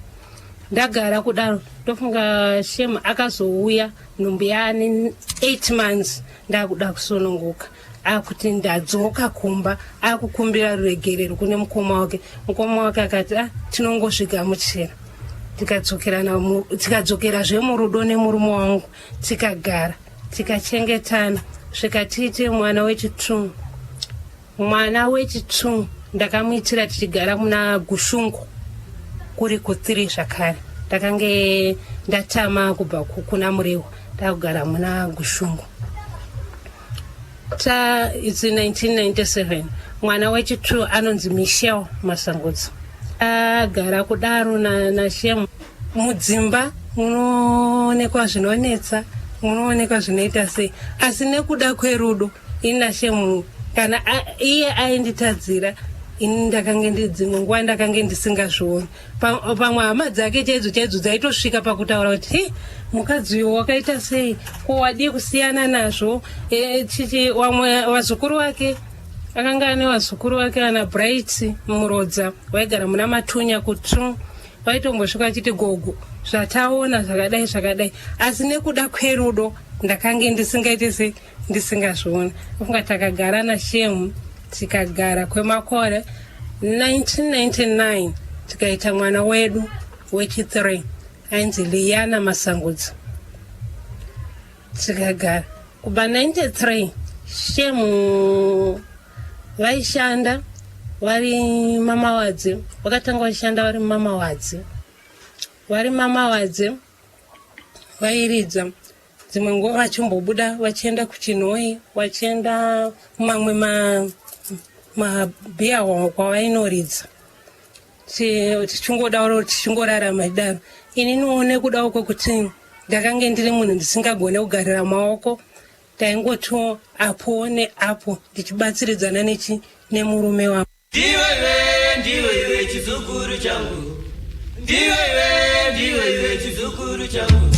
Ndagara kudaro, ndofunga Shem akazouya nhumbu yaane 8 months, ndakuda kusununguka, akuti ndadzoka kumba, akukumbira ruregerero kune mukoma wake. Mukoma wake akati, ah, tinongozvigamuchira. Tikadzokerazve murudo nemurume wangu, tikagara, tikachengetana, svika tiite mwana wechitu. Mwana wechitu ndakamuitira tichigara muna Gushungu kuri ku3 zvakare. Ndakange ndatama kubva kuna Murewa, ndakugara muna Gushungu. Ta its 1997. Mwana wechitu anonzi Michelle Masangudzi. Agara kudaro naShem mudzimba munoonekwa zvinonetsa, munoonekwa zvinoita sei, asi nekuda kwerudo ini naShemu, kana iye ainditadzira, ini ndakange ndidzimwe nguva ndakange ndisingazvioni. Pamwe hama dzake chaidzo chaidzo dzaitosvika pakutaura kuti, he, mukadzi uyu wakaita sei, ko wadii kusiyana nazvo? Chichi vamwe vazukuru vake, akanga ane vazukuru vake ana Bright Murodza, vaigara muna Matunya kuTru, vaitombosvika vachiti, gogo, zvataona zvakadai zvakadai, asi nekuda kwerudo ndakange ndisingaite sei, ndisingazviona. Ofunga takagara naShemu, tikagara kwemakore. 1999 tikaita mwana wedu wechi3 ainzi Liana Masangudzi. Tikagara kubva 93. Shemu vaishanda vari Mamawadzi, vakatanga vachishanda vari Mamawadzi, vari Mamawadzi vairidza, dzimwe nguva vachimbobuda vachienda kuChinhoi, vachienda mamwe mabhiya kwavainoridza. Tichingodauro, tichingorarama idaro. Ininiwo nekudawo kwekuti ndakange ndiri munhu ndisingagone kugarira maoko, taingotiwo apo neapo ndichibatsiridzana nechi nemurume wangu. Ndiwe iwe, ndiwe iwe chizukuru changu, ndiwe iwe, ndiwe iwe chizukuru changu.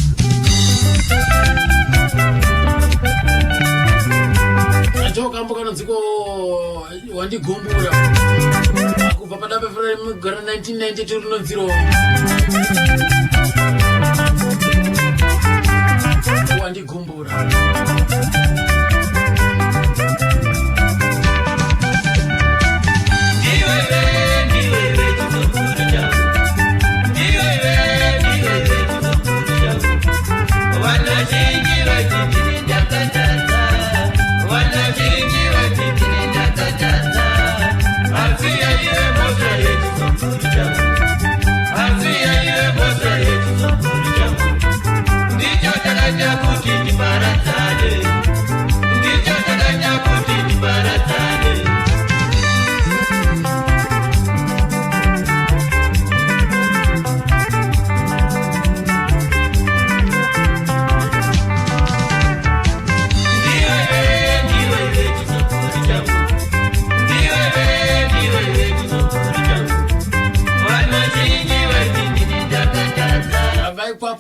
Acho kambo kanonziko Wandigumbura kubva padambe mugore 1992 rinonziro Wandigumbura.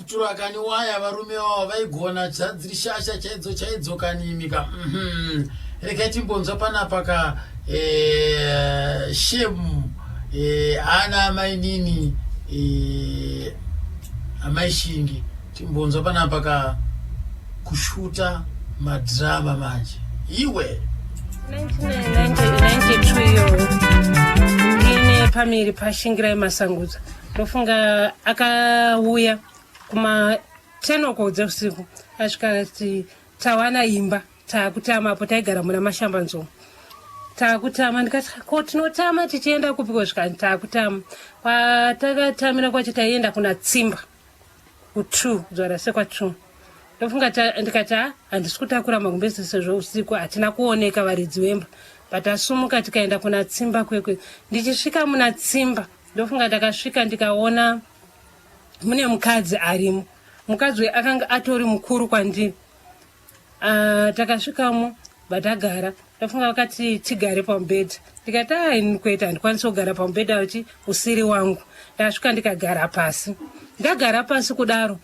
Vaipuptura kani waya varume wavo vaigona dziri shasha chaidzo chaidzo kani imika. Regai timbonzwa panapa ka shame ana amainini amai Shingi timbonzwa panapa ka kushuta madrama manje iwe. 1992 iyoyo ndine pamiri paShingirai Masangudza. Ndofunga akauya kuma 10 o'clock dzeusiku, asvika akati tawana imba, taakutama. Apo taigara muna Mashambanzou, taakutama. Ndikati ko tinotama tichienda kupi? Kusvika taakutama kwatakatamira kwacho, taienda kuna Tsimba ku2 dzvara sekwa2. Ndofunga ndikati ha, handisi kutakura magumbezi sezvo usiku hatina kuoneka varidzi vemba. But asumuka tikaenda kuna Tsimba kwekwe. Ndichisvika muna Tsimba, ndofunga ndakasvika ndikaona mune mukadzi arimo. Mukadzi uyu akanga atori mukuru kwandiri. Takasvikamo batagara. Ndofunga vakati tigare pamubhedha. Ndikati ai, kwete, handikwanisi kugara pamubhedha uchi usiri wangu. Ndasvika ndikagara pasi. Ndagara pasi kudaro,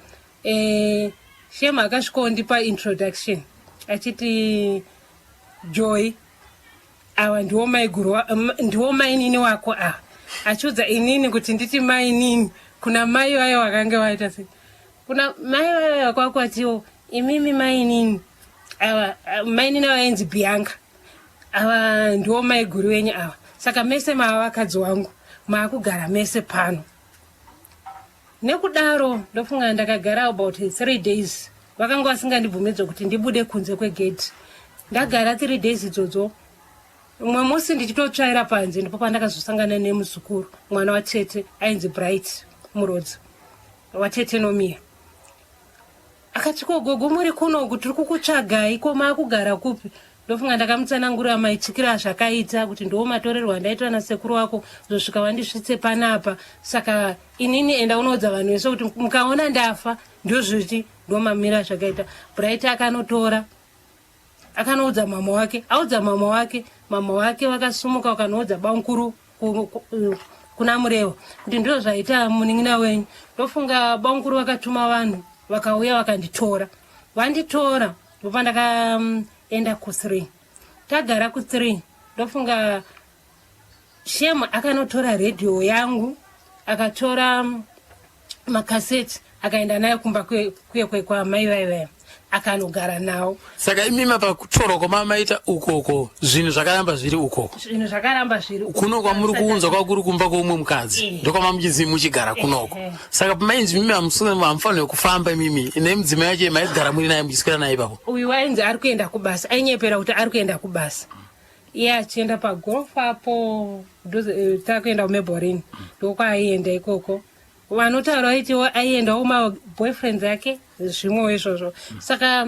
Shema akasvikawo ndipa introduction achiti, "Joy, ava ndiwo maiguru, ndiwo mainini wako ava," achiudza inini kuti nditi mainini kuna mai vayo vakange vaita sei, kuna mai vayo vakwakwatiwo, "Imimi mainini ava." Mainini ava ainzi Bianca. "Ava ndiwo maiguru wenyu ava, saka mese mava vakadzi wangu, maakugara mese pano." Nekudaro ndofunga ndakagara about 3 days. Vakanga vasingandibvumidzwa kuti ndibude kunze kwegedhi. Ndagara 3 days idzodzo, umwe musi ndichitotsvaira panze, ndipo pandakazosangana nemuzukuru, mwana watete ainzi Bright Murodzi, watete Nomia. Akati, "Ko gogo, muri kunoku, tiri kukutsvagai. Ko maakugara kupi?" Ndofunga ndakamutsanangurira maitikiro azvakaita, kuti ndiwo matorerwo andaitwa nasekuru wako zosvika vandisvitse panapa. Saka inini enda unoudza vanhu vese kuti mukaona ndafa, ndozviti ndomamira zvakaita. Bright akanotora akanoudza mama wake. Audza mama wake, mama wake vakasumuka vakanoudza bankuru kuna Murewa kuti ndizvo zvaita munin'ina wenyu. Ndofunga bankuru vakatuma vanhu, vakauya vakanditora. Vanditora, ndopandakaenda ku3. Tagara ku3, ndofunga Shem akanotora redhiyo yangu, akatora makaseti, akaenda nayo kumba kuye kwamai vaivaya, akanogara nawo. Saka imima pakutorwa kwamamaita ukoko, zvinhu zvakaramba zviri ukoko? Zvinhu zvakaramba zviri uko. Kuno kwamuri kuunzwa kwakuri kumba kweumwe mukadzi? Ndokwamamuchizi muchigara kunoko? Saka pamainzi mimi hamufanirwe kufamba imimi nemudzimai wacho, maigara muri naye muchiswera naye ipapo? Uyu wainzi ari kuenda kubasa, ainyepera kuti ari kuenda kubasa, iye achienda pagolf apo takuenda kuMabelreign, ndokwaaienda ikoko. Vanotaura vaitiwo aiendawo maboyfriends ake, zvimwewo izvozvo. Saka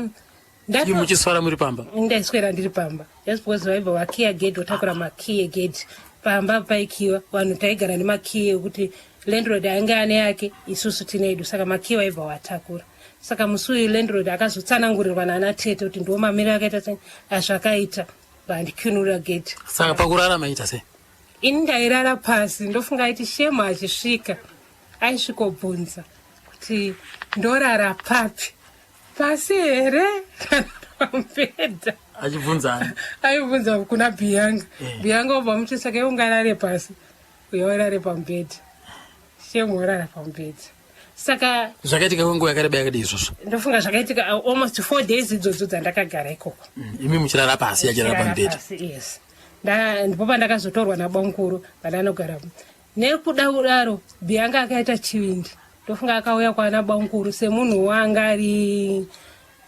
Ii muchiswera muri pamba? Ndaiswera ndiri pamba just because vaibva vakiya gedhi, votakura makiyi egedhi. Pamba paikiwa, vanhu taigara nemakiyi ekuti landlord ainge ane yake, isusu tine edu. Saka makiyi vaibva vatakura. Saka musi uyu landlord akazotsanangurirwa nana tete kuti ndiwo mamiriro akaita sei azvakaita, vandikinura gedhi. Saka pakurara maita sei? Ini ndairara pasi. Ndofunga aiti Shemu achisvika aisvikobvunza kuti ndorara papi, pasi here kana pamubhedha. Achibvunza ani? Aibvunza kuna Bianca. Bianca obva muti, "Saka iwe ungarare pasi, uye urare pamubhedha." Shemu orara pamubhedha. Saka Zvakaitika kwenguva yakareba yakadii izvozvo? Ndofunga zvakaitika almost 4 days idzodzo dzandakagara ikoko. Imi muchirara pasi, achirara pamubhedha? Pasi, yes. Ndipo pandakazotorwa nabankuru pandanogara. Nekuda kudaro Bianca akaita chivindi. Ndofunga akauya kwana bankuru semunhu wanga ari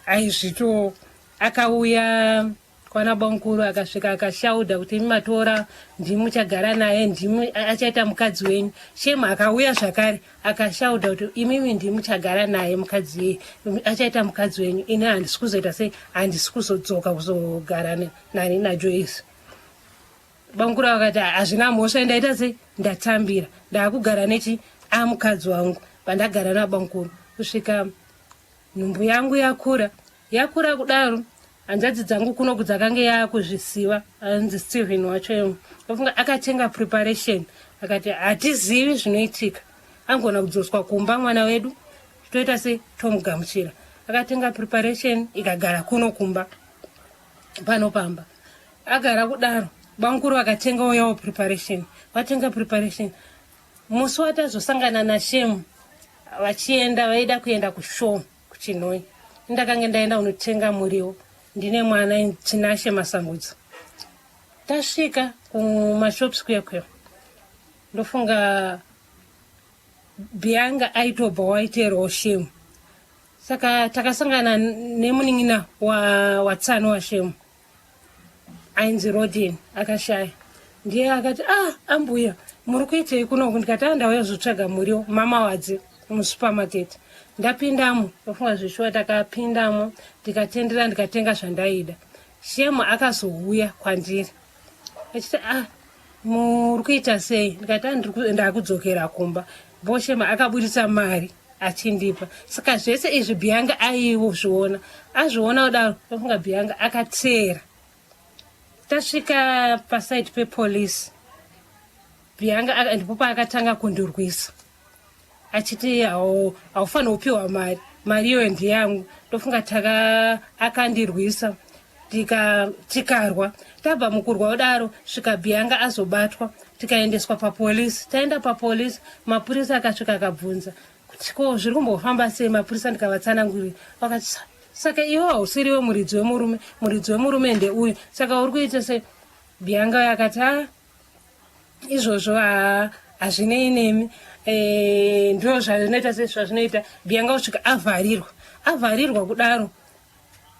aizvito. Akauya kwana bankuru, akasvika akashaudha kuti, "Imi matora, ndimi muchagara naye, ndimi achaita mukadzi wenyu." Shemu akauya zvakare akashaudha kuti, "Imimi ndimi muchagara naye mukadzi iye, achaita mukadzi wenyu. Ini handisi kuzoita sei, handisi kuzodzoka kuzogara nani naJoyce." Bankuru vakati, "Hazvina mhosva, ndaita sei, ndatambira, ndaakugara nechi amukadzi wangu." Pandagara nabankuru kusvika nhumbu yangu yakura. Yakura kudaro, hanzvadzi dzangu kunoku dzakange yaakuzvisiva. Anzi Stephen wacho, ofunga akatenga preparation, akati hatizivi zvinoitika, angona kudzoswa kumba mwana wedu. Toita sei? Tomugamuchira. Akatenga preparation ikagara kuno kumba pano pamba. Agara kudaro, bamukuru vakatengawo yawo preparation. Vatenga preparation, musi watazosangana naShemu vachienda, vaida kuenda kushow kuChinhoyi, ndakange ndaenda kunotenga muriwo ndine mwana Tinashe Masangudza. Tasvika kumashops kuya kuya, ndofunga Bianca aitobva waiteerawo Shemu. Saka takasangana nemunin'ina waTsano waShemu ainzi Rodin, akashaya. Ndiye akati, "Ah, ambuya, muri kuitei kunoku?" Ndikati, "Ah, ndauya kuzotsvaga muriwo mama wadzi musupermarket." Ndapindamo, ndofunga zvishuwa takapindamo, ndikatendera, ndikatenga zvandaida. Shemu akazouya kwandiri achiti, "Ah, muri kuita sei?" Ndikati, "Ah, ndakudzokera kumba." Boshema akaburitsa mari achindipa. Saka zvese izvi Bianca aizviona, azviona kudaro, ndofunga Bianca akateera. Tasvika pasaidi pepolisi, Bianca ndipo paakatanga kundirwisa achiti, "Haufaniri kupiwa mari, mari iyoyo ndeyangu." Ndofunga taka akandirwisa, tikarwa. Tabva mukurwa kudaro, svika Bianca azobatwa, tikaendeswa papolisi. Taenda papolisi, mapurisa akasvika akabvunza kuti, "Ko zviri kumbofamba sei?" Mapurisa ndikavatsanangurira, vakati, "Saka iwe hausiriwe muridzi wemurume, muridzi wemurume ndeuyu, saka uri kuita sei?" Bianca akati, "A, izvozvo hazvinei nemi, ndo zvazvinoita sezvazvinoita." Bianca kusvika avharirwa. Avharirwa kudaro,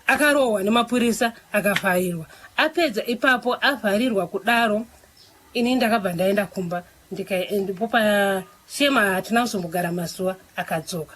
akarohwa nemapurisa, akavharirwa. Apedza ipapo, avharirwa kudaro, ini ndakabva ndaenda kumba. Ndipo pashema hatina kuzombogara mazuva, akadzoka.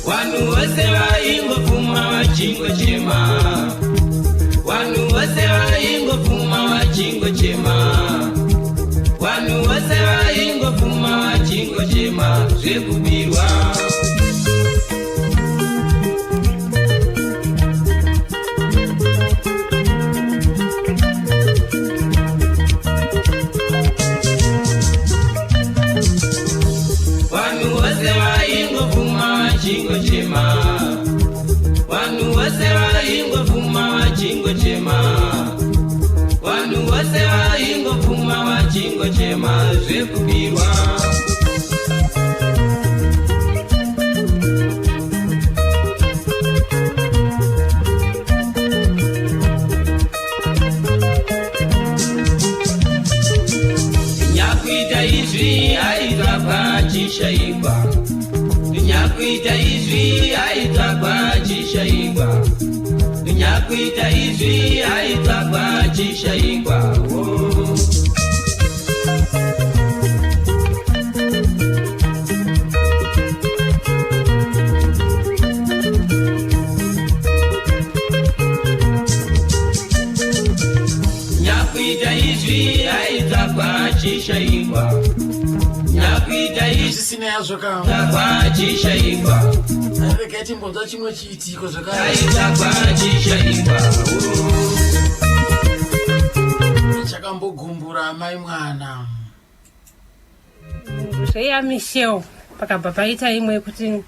Vanhu vose vaingopfuma vachingochema, vanhu vose vaingopfuma vachingochema, vanhu vose vaingopfuma vachingochema zvekubirwa. Vanhu vose vaingopfuma vachingochema, vanhu vose vaingopfuma vachingochema, vanhu vose vaingopfuma vachingochema zvekubirwa. Nyakuita izvi aitsvagwa achishaikwa, nyakuita izvi aitsvagwa achishaikwa, nyakuita izvi aitsvagwa achishaikwa, oh. Nyakuita izvi aitsvagwa achishaikwa, nyakuita izvi Zvisina yazvo ka, tsvagwa achishaikwa. Regai timbonzwa chimwe chiitiko zvakare. Aitsvagwa achishaikwa, oh. Chakambogumbura amai mwana. Zveya Michelle, pakabva paita imwe yekuti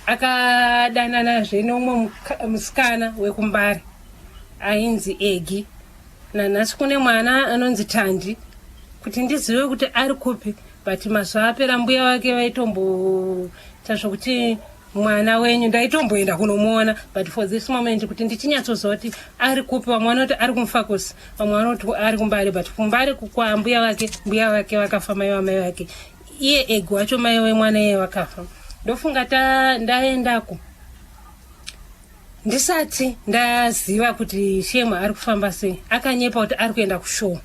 akadananazve neumwe musikana wekuMbare ainzi Egi. Nanhasi kune mwana anonzi Tandi, kuti ndizive kuti ari kupi, but mazuva apera mbuya vake vaitomboita zvokuti Mwana wenyu ndaitomboenda kunomuona, but for this moment kuti ndichinyatsoziva kuti ari kupi. Vamwe vanoti ari kuMufakose, vamwe vanoti ari kuMbare, but kuMbare kwambuya vake, mbuya vake vakafa, mai vamai vake, iye egi wacho, mai vemwana iye vakafa. Ndofunga ndaendako ndisati ndaziva kuti Shemu ari kufamba sei. Akanyepa kuti ari kuenda kushow,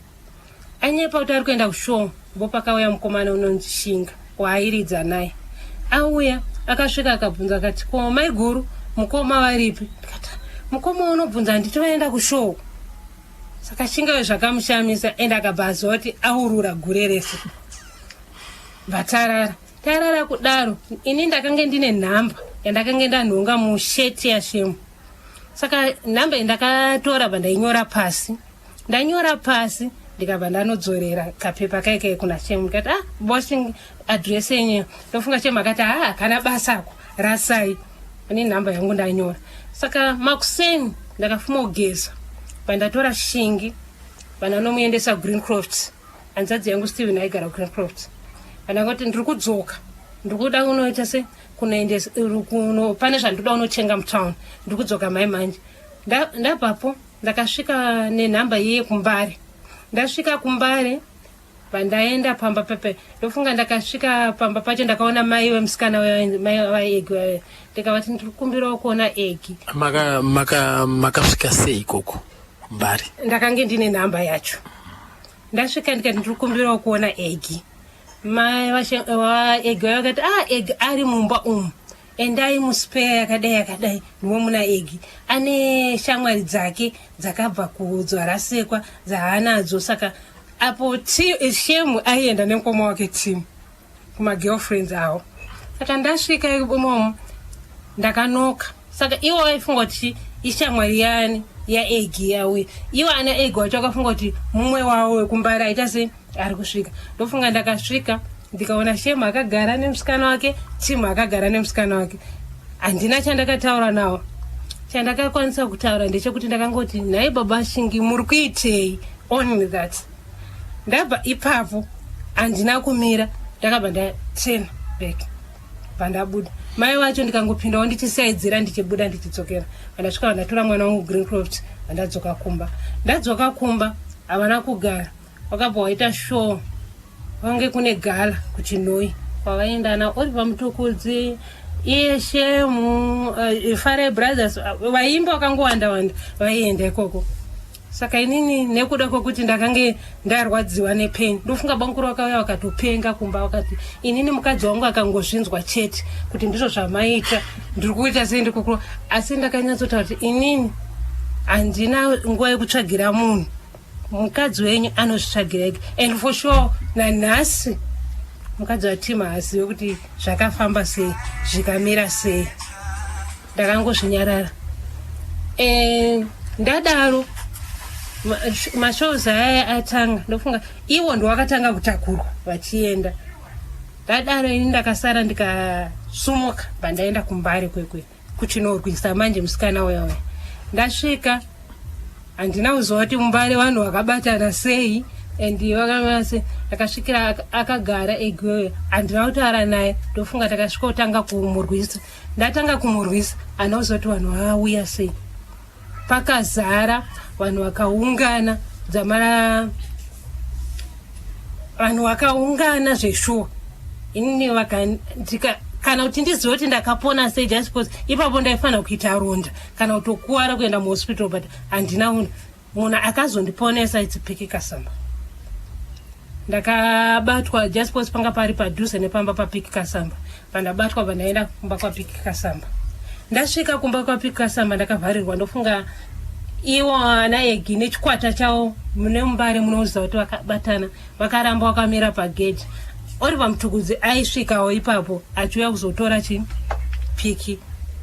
anyepa kuti ari kuenda kushow. Ndo pakauya mukomana unonzi Shinga waairidza naye. Auya, akasvika, akabvunza akati, "Ko mai guru, mukoma varipi?" Ndikati, "Mukoma unobvunza, handiti vaenda kushow?" Saka Shingayo zvakamushamisa, ende akabva aziva kuti aurura gure rese. Vatarara tarara kudaro, ini ndakange ndine nhamba yandakange ndanhonga musheti yaShemu. Saka nhamba yandakatora, bva ndainyora pasi, ndanyora pasi, ndikabva ndanodzorera kapepa kaikai kuna Shemu. Ndikati, "Ah, bosi, address yenyu." Ndofunga Shemu akati, "Ha, hakana basako, rasai, ane nhamba yangu ndanyora." Saka makuseni ndakafuma kugeza, pandatora Shingi, vandanomuendesa Greencroft. Hanzvadzi yangu Steven aigara Greencroft. Vandangoti, "Ndiri kudzoka, ndiri kuda kunoita se kunoendesa kuno, pane zvandoda kunotenga mutown, ndiri kudzoka mai manje." Ndabvapo ndakasvika nenhamba iye kuMbare. Ndasvika kuMbare, pandaenda pamba pepe, ndofunga ndakasvika pamba pacho, ndakaona mai vemusikana, mai vaEgi vave. Ndikavati, "Ndiri kukumbirawo kuona Egi." Makasvika sei ikoko Mbare? Ndakange ndine nhamba yacho. Ndasvika ndikati, "Ndiri kukumbirawo kuona Egi." Mai vaEgi vave vakati, "Ah, Egi ari mumba umu, endai muspare yakadai yakadai, ndimo muna Egi, ane shamwari dzake dzakabva kuDzwarasekwa dzaanadzo." Saka apo Shemu aienda nemukoma wake Tim kumagirlfriends avo. Saka ndasvika imomo, ndakanoka. Saka ivo vaifunga kuti ishamwari yani yaEgi yauya. Ivo ana Egi wacho akafunga kuti mumwe wavo wekuMbare aita sei, ari kusvika. Ndofunga ndakasvika, ndikaona Shemu akagara nemusikana wake, Timu akagara nemusikana wake. Handina chandakataura nawo. Chandakakwanisa kutaura ndechekuti ndakangoti, "Nhai baba Shingi, muri kuitei?" Only that. Ndabva ipapo handina kumira, ndakabva ndaturn back, bva ndabuda. Mai vacho ndikangopindawo ndichisaidzira, ndichibuda, ndichidzokera. Vandasvika, vandatora mwana wangu Greencroft, vandadzoka kumba. Ndadzoka kumba, havana kugara, wakabva waita show. Vange kune gala kuChinoi kwavaenda na Oliver Mutukudzi, iye Shemu, Fare Brothers, vaimba vakangowanda wanda vaienda ikoko. Saka inini nekuda kwekuti ndakange ndarwadziwa nepain, ndofunga bamukuru vakauya vakatopenga kumba, vakati, "Inini mukadzi wangu akangozvinzwa chete kuti ndizvo zvamaita, ndiri kuita sei, ndikukuru." Asi ndakanyatsotaura kuti inini handina nguva yekutsvagira munhu, mukadzi wenyu anozvitsvagira ega. And for sure nanhasi mukadzi waTim haazive kuti zvakafamba sei, zvikamira sei. Ndakangozvinyarara. Ndadaro mashows aya atanga, ndofunga iwo ndowakatanga kutakurwa vachienda. Ndadaro ini ndakasara, ndikasumuka, bvandaenda kuMbare kwekwe kuchinorwisa manje musikana uya uya. Ndasvika, handina kuziva kuti muMbare vanhu vakabatana sei and vakamira sei. Ndakasvikira akagara egweyo, handina kutaura naye. Ndofunga takasvika kutanga kumurwisa. Ndatanga kumurwisa, handina kuziva kuti vanhu vauya sei, pakazara vanhu, vakaungana dzamara vanhu vakaungana zveshuwa. Inini vakandika kana kuti ndizive kuti ndakapona sei, just because ipapo ndaifanira kuita ronda kana kutokuwara kuenda muhospital, but handina unhu. Munhu akazondiponesa, it's Piki Kasamba. Ndakabatwa just because panga pari padhuze nepamba paPiki Kasamba. Pandabatwa, pandaenda kumba kwaPiki Kasamba. Ndasvika kumba kwaPiki Kasamba, ndakavharirwa. Ndofunga iwo ana Egi nechikwata chavo mune muMbare, munoziva kuti vakabatana, vakaramba vakamira pageji. Oliver Mutukudzi aisvikawo ipapo achiuya kuzotora chi Piki,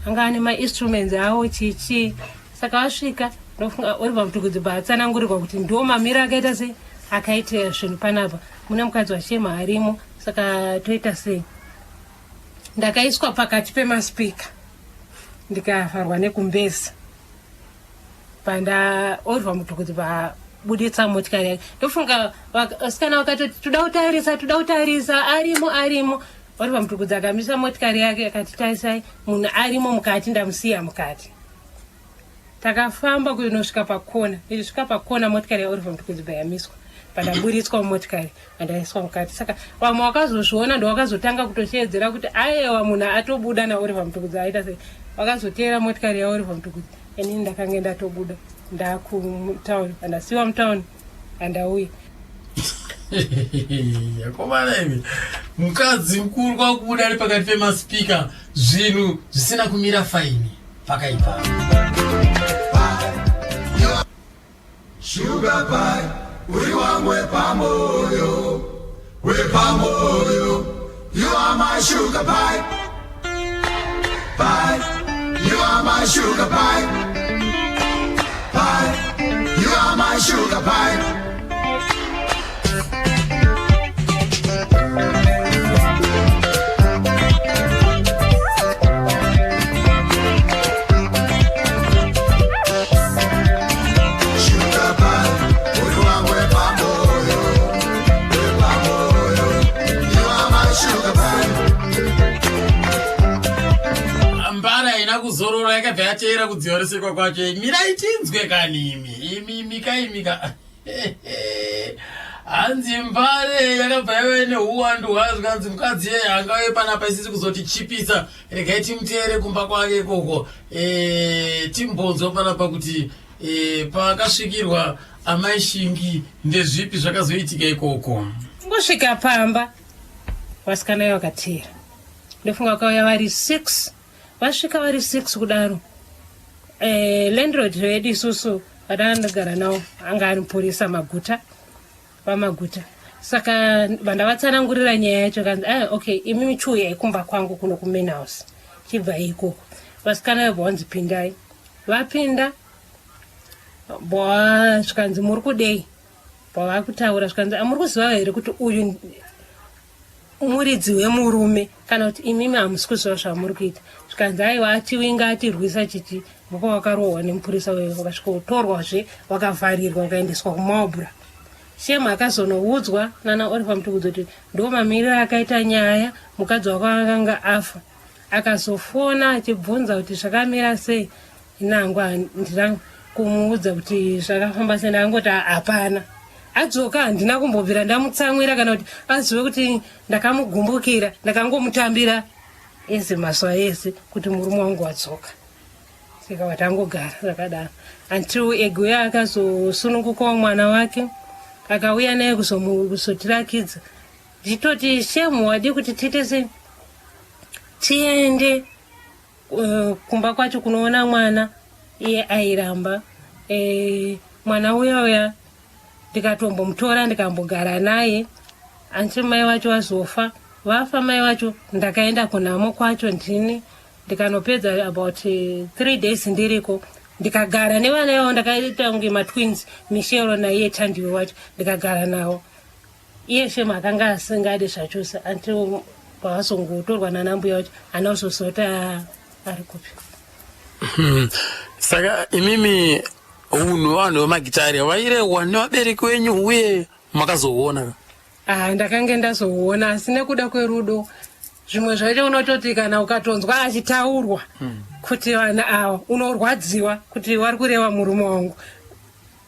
anga ane mainstruments avo chichi. Saka vasvika, ndofunga Oliver Mutukudzi paatsanangurirwa kuti ndo mamiro akaita sei, akaita zvinhu panapa, mune mukadzi waShema arimo, saka toita sei? Ndakaiswa pakati pemaspeaker, ndikavharwa nekumbezi. Panda Oliver Mutukudzi pabuditsa motikari yake, ndofunga vasikana vakatoti, "Toda kutarisa, toda kutarisa, arimo, arimo." Oliver Mutukudzi akamisa motikari yake akati tarisai munhu arimo mukati ndamusiya mukati. Takafamba kunosvika pakona, tichisvika pakona motikari yaOliver Mutukudzi bva yamiswa pandaburitswa mumotikari pandaiswa mukati. Saka vamwe vakazozviona ndovakazotanga kutosheedzera kuti ayewa munhu atobuda naOliver Mutukudzi aita sei. Vakazoteera motikari yaOliver Mutukudzi inini ndakange ndatobuda ndakutown, pandasiwa mutown andauya. Akomana imi, mukadzi mukuru kwakubuda ari pakati pemaspika, zvinhu zvisina kumira faini pakaipa. Sugar pie, uri wangu wepamoyo, wepamoyo. You are my sugar pie, pie. You are my sugar pie, pie. You are my sugar pie. Sugar pie, uri wangu wepamoyo, wepamoyo. You are my sugar pie. Mbara haina kuzorora, yakabva yateera kudziva resekwa kwacho. Mirai tinzwe kani imi imi imika imika. Hanzi mbare yakabva yave nehuwandu hwazvo, kanzi mukadzi yeye angave panapa isisi kuzotichipisa, regai timuteere kumba kwake ikoko. Timbonzwa panapa kuti paakasvikirwa amai Shingi ndezvipi zvakazoitika ikoko. Ngosvika pamba vasikana ivo vakateera, ndofunga vakauya vari 6. Vasvika vari 6 kudaro, landlord vedu isusu vatanogara navo anga ari mupurisa Maguta, vaMaguta. Saka vandavatsanangurira nyaya yacho, kanzi ah, okay, imi michiuyai kumba kwangu kuno kumain house, chibvai ikoko. Vasikana vebva vanzi pindai. Vapinda boa, zvikanzi muri kudei? Bvavakutaura zvikanzi muri kuziva here kuti uyu muridzi wemurume, kana kuti imimi hamusi kuziva zvamuri kuita? Zvikanzi aiwa, atiwinga atirwisa chichi. Vopa wakarohwa nemupurisa uyo, vakasvikotorwazve, vakavharirwa, vakaendeswa kuMaubra. Shemu akazonoudzwa nana Oliver Mutukudzi kuti ndo mamiriro akaita nyaya, mukadzi wako akanga afa. Akazofona achibvunza kuti zvakamira sei. Inangu handina kumuudza kuti zvakafamba sei, ndakangoti hapana adzoka. Handina kumbobvira ndamutsamwira kana kuti azive kuti ndakamugumbukira, ndakangomutambira ese mazuva ese kuti murume wangu wadzoka. Saka watangogara zvakadaro until Eguya akazosunungukawo mwana wake, akauya naye kuzotirakidza. Ndichitoti shemu wadi kuti tiite sei, tiende kumba kwacho kunoona mwana, iye airamba. Mwana uya uya ndikatombomutora ndikambogara naye until mai vacho vazofa. Vafa mai vacho, ndakaenda kunhamo kwacho ndini, ndikanopedza about 3 days ndiriko, ndikagara nevana ivavo. Ndakaita kunge matwins, Michelle naiye Tandiwe wacho, ndikagara navo. Iye shemu akanga asingadi zvachose until pavazongotorwa nanambuya wacho, hana kuzozota ari kupi. Saka imimi unhu vanhu vemagitari vairehwa nevabereki wenyu uye makazohuona? Ah, ndakange ndazohuona, asi nekuda kwerudo zvimwe zvacho unototi kana ukatonzwa achitaurwa kuti vanhu ava, unorwadziwa kuti vari kureva murume wangu,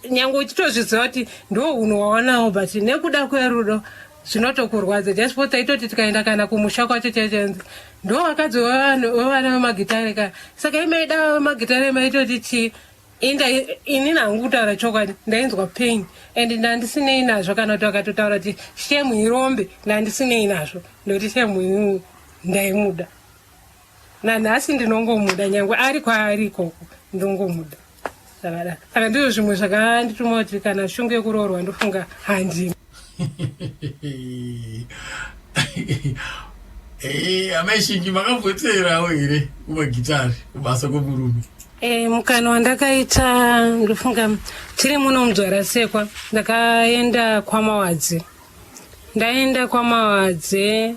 nyange uchitozviziva kuti ndo unhu wawanawo, but nekuda kwerudo zvinotokurwadza. Just for taitoti tikaenda kana kumusha kwacho chechenzi ndo vakadzi wevana vemagitare ka. Saka imaida vemagitare maitoti chii? Inda inini hangu kutaura chokwadi ndainzwa pain and ndandisinei nazvo. Kana kuti vakatotaura kuti shemu irombe, ndandisinei nazvo, nekuti shemu inini ndaimuda, nanhasi ndinongomuda, nyange ari kwaari ikoko ndinongomuda zvakadaro. Saka ndizvo zvimwe zvakandituma kuti kana shungu yekuroorwa ndofunga handina. Amai Shingi, makamboterawo here kumagitari kubasa kwomurume? Mukana wandakaita, ndofunga tiri muno muDzwarasekwa, ndakaenda kwaMawadze. Ndaenda kwaMawadze,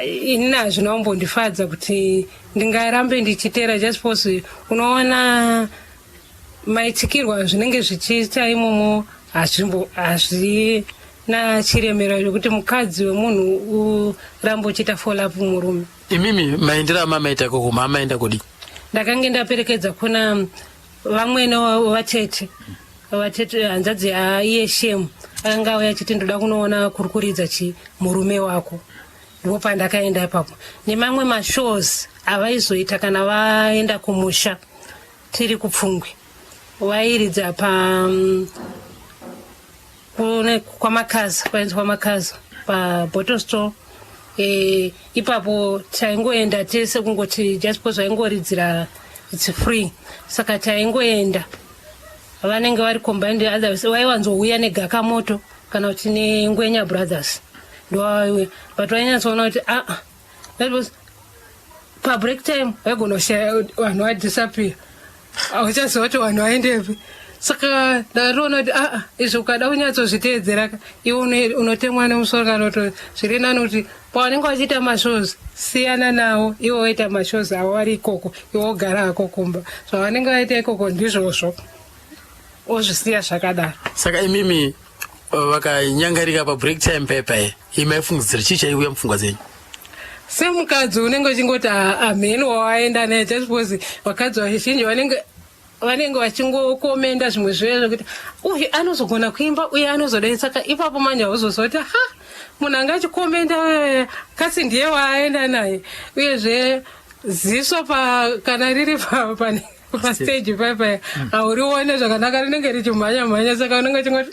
inini hazvina kumbondifadza kuti ndingarambe ndichitera, just because unoona maitikirwa zvinenge zvichiita imomo hazvimbo hazvi. chiremera zvekuti mukadzi wemunhu urambe uchiita follow up murume. Imimi maendero amamaita ikoko, maamaenda kudii? Ndakange ndaperekedza kuna vamwene vatete, vatete hanzvadzi yaiye Shemu, akanga auya achiti ndoda kunoona kuri kuridza chi murume wako. Ndipo pandakaenda ipapo nemamwe mashows avaizoita kana vaenda kumusha. Tiri kuPfungwe, vairidza pa kune kwaMakaza, kwainzi kwaMakaza pabottle store. Ipapo taingoenda tese kungoti just because vaingoridzira, it's free, saka taingoenda. Vanenge vari combined, others vaiwanzouya negakamoto kana kuti neNgwenya Brothers ndovaiuya, but vainyatsoona kuti aa ah, that was pabreak time, vaigona kushaya vanhu vadisappear, hauchaziva kuti vanhu vaendepi. Saka ndakatoona kuti aa, izvi ukada kunyatsozviteedzera ka, iwe unotemwa nemusoro kana kuti zviri nani kuti pavanenge vachiita mashows siyana nawo, iwe woita mashows avo vari ikoko, iwe wogara hako kumba. Zvavanenge vaita ikoko ndizvozvo, ozvisiya zvakadaro. Saka imimi vakanyangarika pabreak time pepa, imaifungidzira chii chaiuya mupfungwa dzenyu? Semukadzi unenge uchingoti amheni wawaenda naye, just because vakadzi vazhinji vanenge vachingokomenda zvimwe zviya zvekuti uyu anozogona kuimba, uye anozodai. Saka ipapo manje hauzoziva kuti ha, munhu anga achikomenda kasi ndiye waaenda naye. Uyezve ziso pa kana riri pastage paipai haurione zvakanaka, rinenge richimhanya mhanya. Saka unenge uchingoti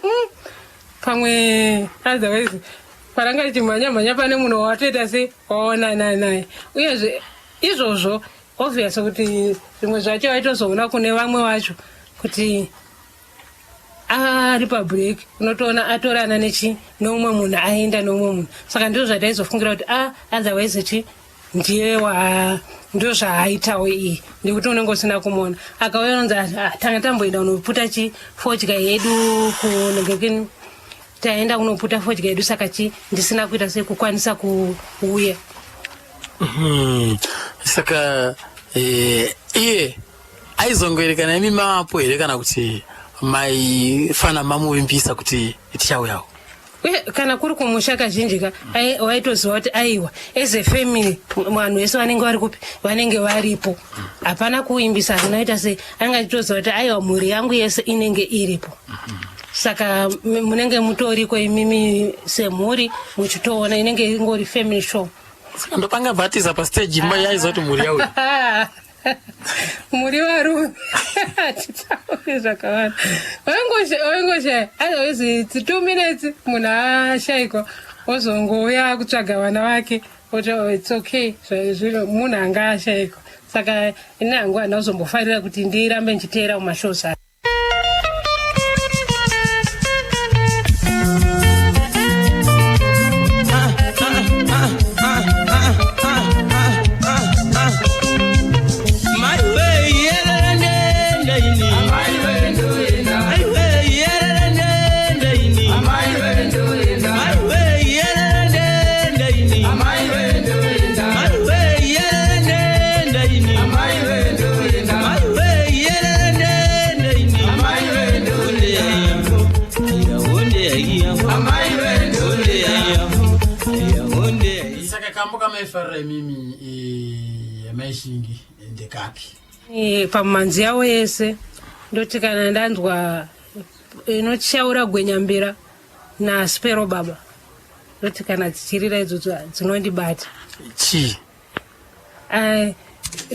pamwe otherwise paranga richimhanya mhanya pane munhu wawatoita se waonana naye. Uyezve izvozvo obvious kuti zvimwe zvacho waitozoona kune vamwe vacho kuti ari pabreak unotoona atorana nechi neumwe munhu, aenda neumwe munhu. Saka ndizvo zvataizofungira kuti a otherwise chi ndiye wa ndo zvaaitawo iyi, nekuti unenge usina kumuona akauya unonzi, "Ah, tanga tamboenda kunoputa chi fodya yedu kunengekini, taenda kunoputa fodya yedu, saka chi ndisina kuita sekukwanisa kuuya." Saka iye aizongoerekana imi mapo here, kana kuti maifana mamuvimbisa kuti tichauyawo? Uye kana kuri kumusha kazhinji ka waitoziva kuti aiwa, as a family vanhu vese vanenge vari kupi, vanenge varipo. Hapana kuimbisa, kunoita sei, anenge achitoziva kuti aiwa, mhuri yangu yese inenge iripo. Saka munenge mutoriko imimi semhuri muchitoona, inenge ingori family show. Saka ndopanga bvatiza pastage imba yaiziva kuti mhuri yauya. Muri varume hatitauri zvakawanda, waingoshaya otherwise it's 2 minutes munhu ashaikwa, ozongouya kutsvaga vana vake oti, "Oh, it's okay." Zvino munhu anga ashaikwa, saka ini hangu handina kuzombofarira kuti ndirambe ndichiteera mumashows aya. Saka kambo kamaifarira imimi maishingi ndekapi? Pamanzi yavo yese ndoti kana ndanzwa inochaura Gwenyambira naSpero Baba, ndoti kana dzichirira idzodzo dzinondibata. Chii?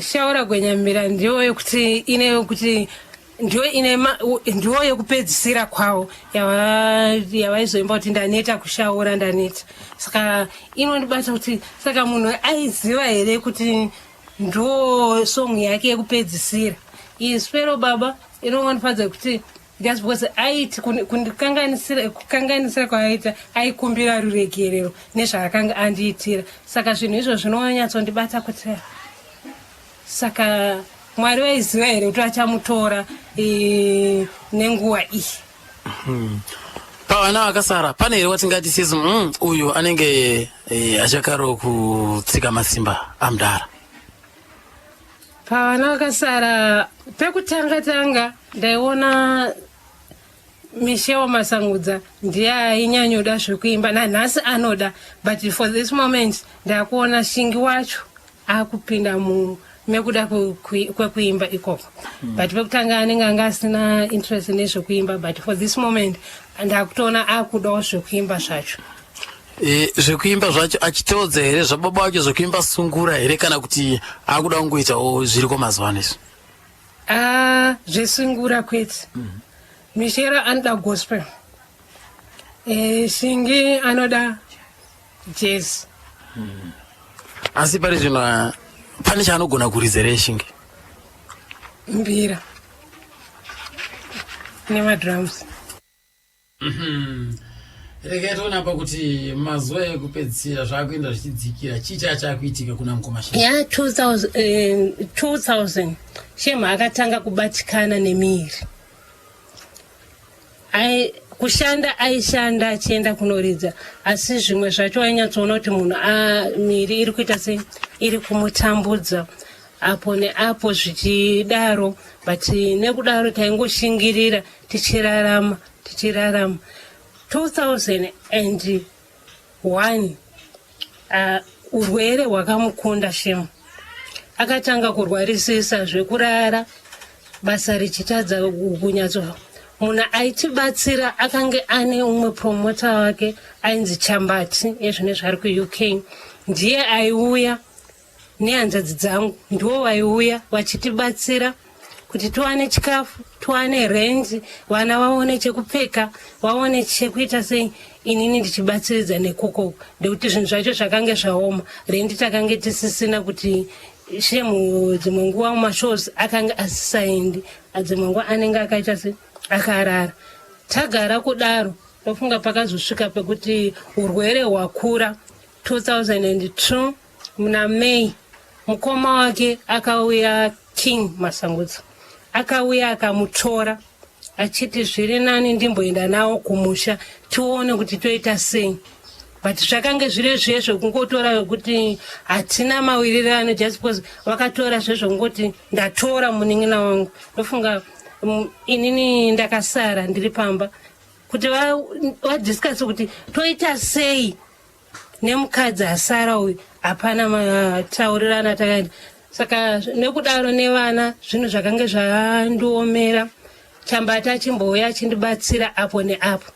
Shaura Gwenyambira ndiyo yekuti ine yekuti ndiyo ine ndiyo yekupedzisira kwavo yavaizoimba kuti ndaneta kushaura, ndaneta. Saka inondibata kuti saka munhu aiziva here kuti ndo song yake yekupedzisira iyi. Spero Baba inongondifadza kuti just because aiti kundikanganisira, kukanganisira kwaaita aikumbira ruregerero nezvaakanga andiitira. Saka zvinhu izvo zvinonyatsondibata kuti saka Mwari vaiziva here kuti vachamutora nenguva iyi? Pavana vakasara pane here watingati sisi uyu anenge achakaro kutsika masimba amudhara? Pavana vakasara, pekutanga tanga ndaiona Michelle Masangudza ndiye ainyanyoda zvekuimba nanhasi anoda, but for this moment ndakuona Shingi wacho akupinda mekuda kwekuimba ikoko. But pekutanga anenge anga asina interest nezvekuimba, but for this moment ndakutoona akudawo zvekuimba zvacho. Zvekuimba zvacho achiteodza here zvababa vacho zvekuimba sungura here, kana kuti akuda kungoitawo zviriko mazuva ano izvi? Ah, zvesungura kwete. Michelle anoda gospel, Shingi anoda jazz. Asi pari zvino pane chaanogona kuridza here Shingi? Mbira nemadrums. Regai tione apa kuti mazuva ekupedzisira zvaakuenda zvichidzikira, chii chaa chaakuitika kuna mukoma Shingi? Ya, 2000, 2000 Shema akatanga kubatikana nemiri. Kushanda aishanda achienda kunoridza, asi zvimwe zvacho ainyatsoona kuti munhu miri iri kuita sei, iri kumutambudza apo neapo zvichidaro. But nekudaro taingoshingirira tichirarama, tichirarama. 2001 urwere hwakamukunda. Shemu akatanga kurwarisisa zvekurara, basa richitadza kunyatso. Munhu aitibatsira akange ane umwe promoter wake ainzi Chambati, ezvinezvi ari kuUK. Ndiye aiuya nehanzvadzi dzangu, ndiwo vaiuya vachitibatsira kuti tiwane chikafu, tiwane rendi, vana vaone chekupfeka, vaone chekuita sei, inini ndichibatsiridza nekoko, nekuti zvinhu zvacho zvakange zvaoma. Rendi takange tisisina, kuti Shemu dzimwe nguva mumashows akange asisaendi, dzimwe nguva anenge akaita se akarara. Tagara kudaro, ndofunga pakazosvika pekuti urwere hwakura. 2002 muna May, mukoma wake akauya, King Masangudza, akauya akamutora achiti zviri nani ndimboenda nawo kumusha tione kuti toita sei. But zvakange zviri zviye zvekungotora zvekuti hatina mawirirano, just because vakatora zvezvekungoti ndatora munin'ina wangu. Ndofunga inini ndakasara ndiri pamba kuti vadiscuss kuti toita sei nemukadzi asara uyu. Hapana mataurirana takaita. Saka nekudaro nevana zvinhu zvakange zvandiomera. Chambati achimbouya achindibatsira apo neapo.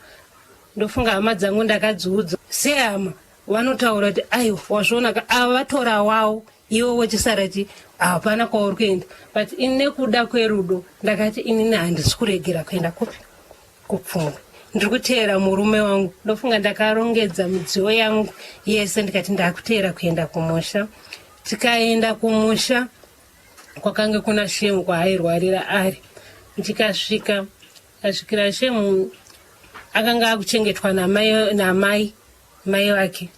Ndofunga hama dzangu ndakadziudza. Sehama vanotaura kuti, "Aiwa, wazviona ka, ava vatora wawo, iwe wechisara chi hapana kwauri kuenda." But ini nekuda kwerudo ndakati inini handisi kuregera kuenda kupi, kuPfungwe, ndiri kuteera murume wangu. Ndofunga ndakarongedza midziyo yangu yese, ndikati ndakuteera kuenda kumusha. Tikaenda kumusha kwakange kuna Shemu kwaairwarira ari. Ndikasvika, asvikira Shemu akanga akuchengetwa namai mai vake.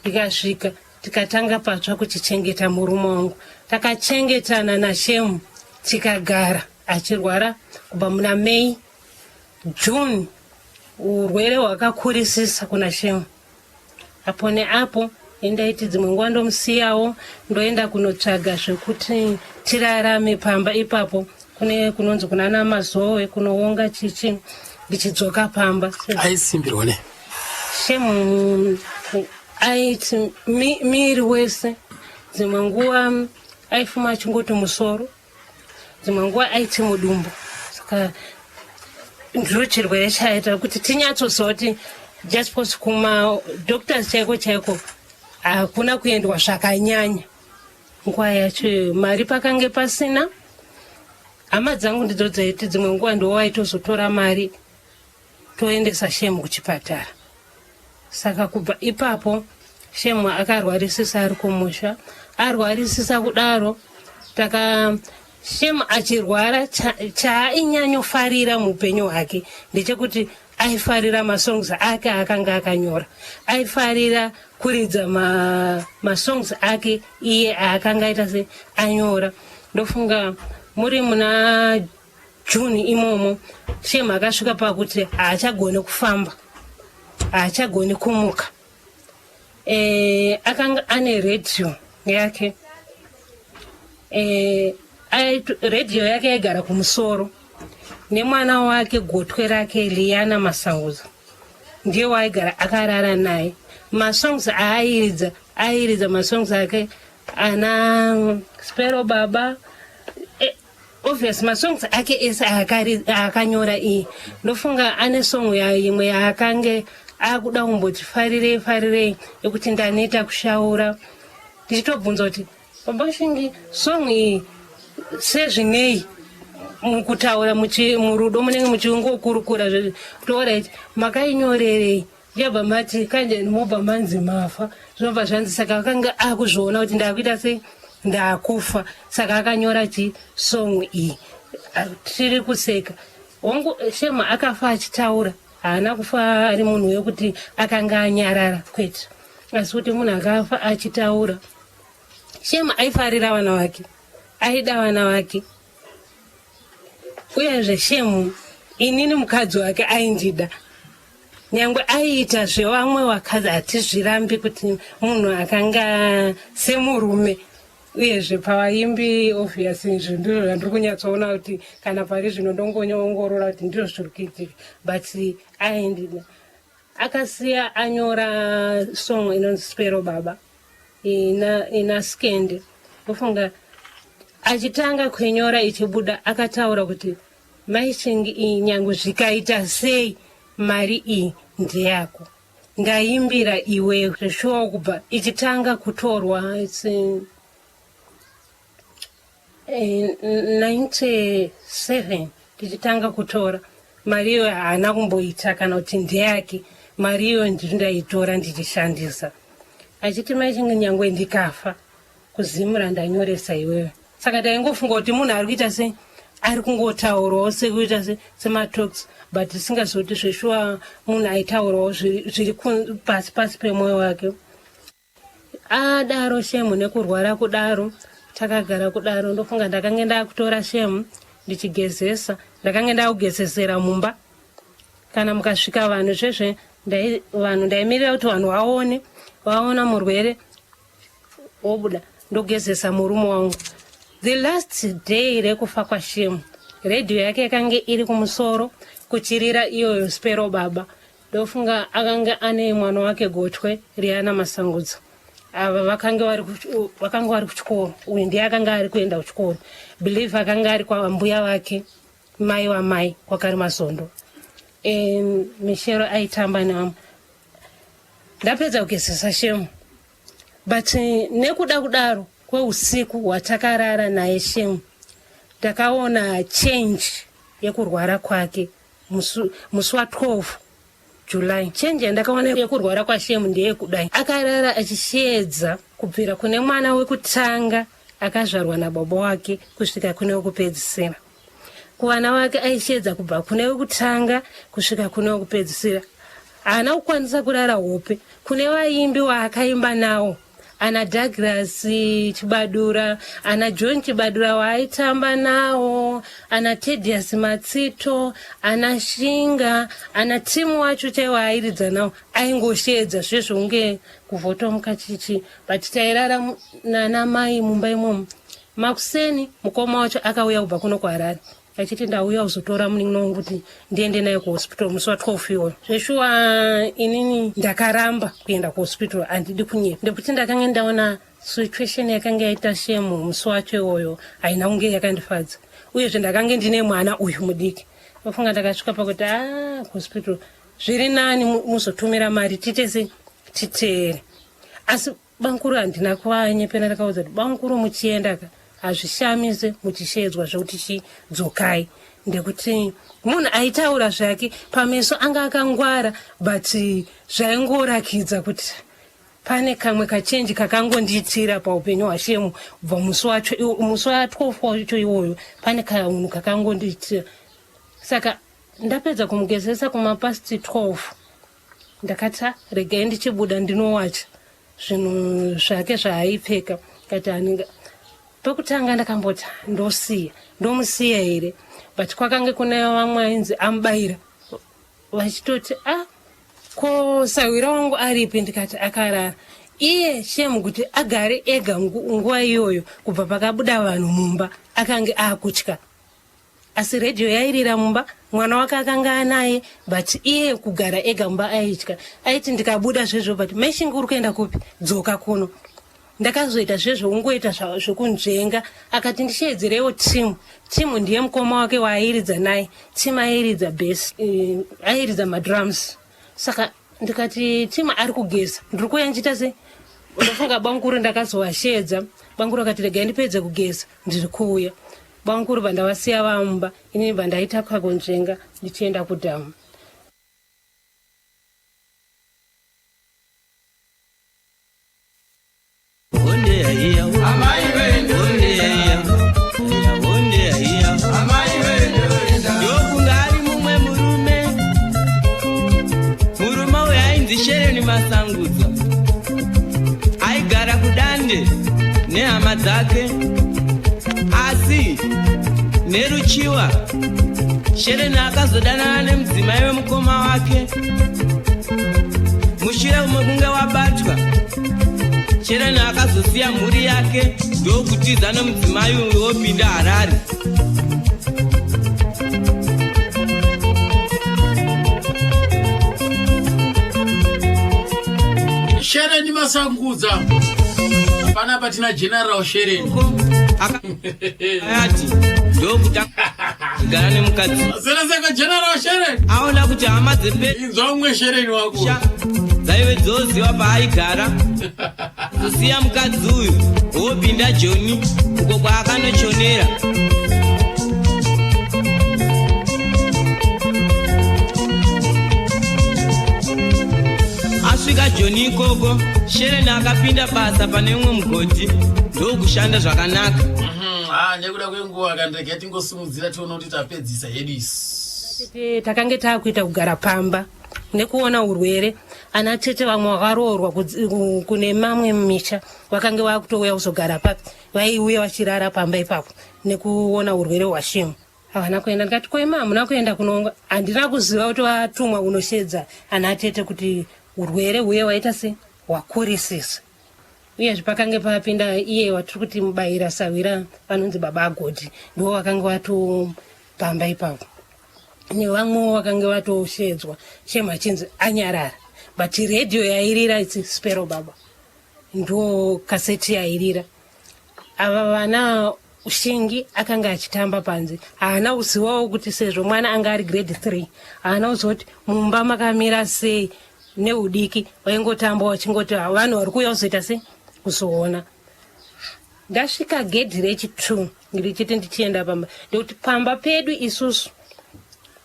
Ndikasvika, tikatanga patsva kuchichengeta murume wangu. Takachengetana naShemu, tikagara achirwara kubva muna May, June. Urwere hwakakurisisa kuna Shemu. Apo neapo indaiti dzimwe nguva ndomusiyawo, ndoenda kunotsvaga zvekuti tirarame pamba ipapo, kune kunonzi kunana Mazowe, kunoonga chichi, ndichidzoka pamba. Aisimbirwa ne? Shemu aiti miri wese. Dzimwe nguva aifuma achingoti musoro, dzimwe nguva aiti mudumbu. Saka ndiro chirwere chaita kuti tinyatsoziva kuti just because kumadoctors chaiko chaiko hakuna kuendwa zvakanyanya nguva yacho, mari pakange pasina. Hama dzangu ndidzo dzaiti dzimwe nguva ndiwo vaitozotora mari toendesa Shemu kuchipatara. Saka kubva ipapo Shemu akarwarisisa ari kumusha. Arwarisisa kudaro, taka Shemu achirwara, chaainyanyofarira muupenyu hwake ndechekuti aifarira masongs ake akanga akanyora. Aifarira kuridza masongs ake iye aakanga aita se anyora. Ndofunga muri muna June imomo, Shemu akasvika pakuti haachagoni kufamba, haachagoni kumuka. Akanga ane redhiyo yake. Redhiyo yake yaigara kumusoro. Nemwana wake gotwe rake Liana Masangudza ndiye waaigara akarara naye. Masongs aairidza, airidza masongs ake ana Spero Baba, obvious masongs ake ese aakanyora iye. Ndofunga ane song imwe yaakange akuda kumboti farirei farirei yekuti ndaneta kushaura. Ndichitobvunza kuti baba Shingi, song iyi sezvinei mukutaura murudo munenge muchingokurukura kuti alright, makainyorerei? Yabva mati kanje mobva manzi mafa, zvinobva zvanzi. Saka akanga akuzviona kuti ndakuita sei, ndakufa. Saka akanyora chi song iyi. Tiri kuseka hongu. Shema akafa achitaura, haana kufa ari munhu wekuti akanga anyarara, kwete, asi kuti munhu akafa achitaura. Shema aifarira vana vake, aida vana vake. Uyezve Shemu, inini mukadzi wake, aindida nyangwe aiita zvevamwe vakadzi. Hatizvirambi kuti munhu akanga semurume. Uyezve pavaimbi, obvious, izvi ndizvo zvandiri kunyatsoona kuti kana pari zvino ndongonyaongorora kuti ndizvo zviri kuitika, but aindida. Akasiya anyora song inonzi Spero Baba ina Skende. Ndofunga achitanga kuinyora ichibuda akataura kuti maishingi iyi nyange zvikaita sei, mari iyi ndeyako, ndaimbira iwewe. Zveshuwa kubva ichitanga kutorwa, it's 97 tichitanga kutora mari iyoyo, haana kumboita kana kuti ndeyake mari iyoyo, ndiri ndaitora ndichishandisa. Achiti maichinge nyangwe ndikafa kuZimura ndanyoresa iwewe. Saka taingofunga kuti munhu ari kuita sei, ari kungotaurawo sekuita sematalks, but tisingazivi kuti zveshuwa munhu aitaurawo zviri pasi pasi pemwoyo wake. Adaro Shemu nekurwara kudaro, takagara kudaro. Ndofunga ndakange ndakutora Shemu ndichigezesa, ndakange ndakugezesera mumba. Kana mukasvika vanhu zvezve, vanhu ndaimirira kuti vanhu vaone, vaona murwere wobuda, ndogezesa murume wangu. The last day rekufa kwaShemu, redhiyo yake yakange iri kumusoro kuchirira iyoyo Spero Baba. Ndofunga akanga ane mwana wake gotwe Riana Masangudza. Ava vakange vari kuchikoro. Uyu ndiye akanga ari kuenda kuchikoro. Believe akanga ari kwambuya vake, mai wamai, kwaKarimazondo. Mishero aitamba nevamwe. Ndapedza kugezesa Shemu, but nekuda kudaro kweusiku hwatakarara naye Shemu, ndakaona change yekurwara kwake musi wa12 July. Change yandakaona yekurwara kwaShemu ndeyekudai: akarara achisheedza kubvira kune mwana wekutanga akazvarwa nababa wake kusvika kune wekupedzisira. Kuvana vake aisheedza kubva kune wekutanga kusvika kune wekupedzisira. Haana kukwanisa kurara hope. Kune vaimbi waakaimba nawo, ana Douglas Chibadura, ana John Chibadura waaitamba nawo, ana Tedious Matsito, ana Shinga, ana timu wacho chaiwo airidza nawo, aingosheedza zvezvo unge kuvhotomuka chichi. But tairara nana mai mumba imomo. Makuseni mukoma wacho akauya kubva kuno kuHarare achiti ndauya kuzotora munin'ina wangu kuti ndiende naye kuhospital musi wa12 iwoyo. Zveshuwa inini ndakaramba kuenda kuhospital, handidi kunyepa, ndekuti ndakanga ndaona situation yakanga yaita Shemu musi wacho iwoyo haina kunge yakandifadza. Uyezve ndakange ndine mwana uyu mudiki. Ndofunga ndakasvika pakuti a kuhospital zviri nani muzotumira mari tiite sei, titeere. Asi bankuru handina kuvanyepera, ndakaudza kuti bankuru muchienda ka, hazvishamise muchishedzwa zvekuti chidzokai, ndekuti munhu aitaura zvake pameso anga akangwara, but zvaingorakidza kuti pane kamwe kachange kakangondiitira paupenyu hwaShemu kubva musi wacho, musi wa12 wacho iwoyo, pane kaunhu kakangondiitira. Saka ndapedza kumugezesa kumapast 12, ndakati "Ah, regai ndichibuda ndinowacha zvinhu zvake zvaaipfeka." Kati anenge pekutanga ndakamboti ndosiya, ndomusiya here, but kwakange kune vamwe ainzi amubayira vachitoti, "A, ko sahwira wangu aripi?" Ndikati akarara. Iye Shemu kuti agare ega nguva iyoyo kubva pakabuda vanhu mumba akange akutya. Asi redhiyo yairira mumba, mwana wake akanga anaye, but iye kugara ega mumba aitya. Aiti ndikabuda zvezvo, but maishingi uri kuenda kupi? Dzoka kuno. Ndakazoita zvezvo ungoita zvekunzvenga. Akati ndisheedzerewo Tim. Tim ndiye mukoma wake waairidza naye. Tim airidza bass, eh, airidza madrums. Saka ndikati Tim ari kugeza, ndiri kuuya ndichiita sei? Ndofunga bamukuru ndakazovasheedza. Bamukuru akati regai ndipedze kugeza, ndiri kuuya. Bamukuru bandavasiya vamumba, inini bandaita kakunzvenga ndichienda kudhamu. Ndokunga ari mumwe murume, murume uyu ainzi Shereni Masangudza, aigara kuDande nehama dzake, asi neruchiwa Shereni akazodanana nemudzimai wemukoma wake. Mushure mekunge wabatwa, Shereni akazosiya mhuri yake ndokutiza nemudzimai uyu wopinda Harare. Shereni Masangudza, panapa tina General Shereni. Akati ndokutagara nemukadzi Sereseka General Shereni. Aona kuti hama dzepe Inzwa umwe Shereni wako. Dzaive dzoziva paaigara, kusiya mukadzi uyu wopinda Joni uko kwaakanochonera. Asvika Joni ikoko, Shereni akapinda basa pane umwe mugodhi ndokushanda zvakanaka. Ah, nekuda kwenguva kandege tingosimudzira tione kuti tapedzisa hedu isu. Tete takange taakuita kugara pamba nekuona urwere. Ana tete vamwe vakaroorwa kune mamwe misha vakange vakutouya kuzogara papi, vaiuya vachirara pamba ipapo nekuona urwere hwashemu. Havana kuenda. Ndikati koima hamuna kuenda kunoonga? Handina kuziva kuti vatumwa kunoshedza ana tete kuti urwere huye waita se hwakurisisa. Uyezve pakange papinda iye watiri kuti mubayira sahwira vanonzi baba Agodhi, ndiwo vakange vatopamba ipapo nevamwewo vakange vatoshedzwa. Shema achinzi anyarara, but redhiyo yairira itsi spero baba, ndo kaseti yairira. Ava vana Shingi akanga achitamba panze, haana kuzivawo kuti sezvo mwana anga ari grade 3, haana kuziva kuti mumba makamira sei neudiki. Vaingotamba vachingoti vanhu vari kuuya kuzoita sei, kuzoona. Ndasvika gedhi rechi2 ndichiti ndichienda pamba, ndekuti pamba pedu isusu